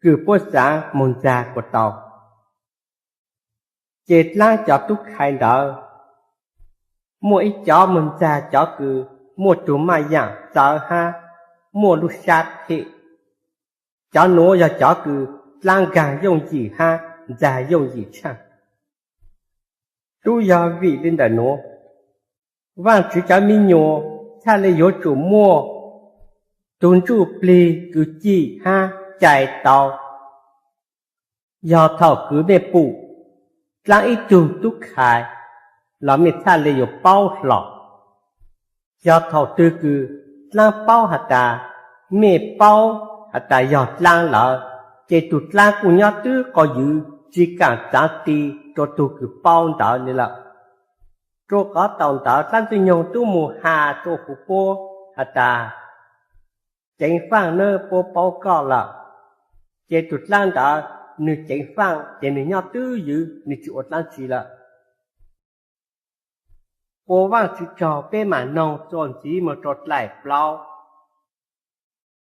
kws puab xaav moog ntxag kuas tau, ces dlaab cov tub khais ntawd muaj ib cov moog ntxag cov kws muaj tug maj yaam txawv hab muaj lub sab phem. Cov nuav yog cov kws dlaab nkaag yooj yim hab ntxag yooj yim tshaaj. Tub yog vim le ntawm nuav, Vaajtswv cov me nyuam txhaj le yuav tsum muaj tug ntsuj plig kws cim hab cais tau. Yog thaum kws mej pum dlaab ib tug tub khais los mej txhaj le yuav paub hlo. Yog thaum twg kws dlaab paub has tas mej paub has tas yog dlaab lawm, ces tug dlaab kuj nyob twb quas ywv tsi kaam txaav ti rua tug kws paub ntawd le lawm. Rua qhov thaum ntawd dlaab Ntxwg Nyoog tub mus has rua huv puab has tas, ceev faaj nawb, puab paub koj lawm. Ces tug dlaab ntawd nwg ceev faaj ces nwg nyob twb ywv, nwg tsi ua dlaab tsi lawm. Ua Vaajtswv tsaug, peb maam noog txuas ntxiv moog rua dlaim plaub.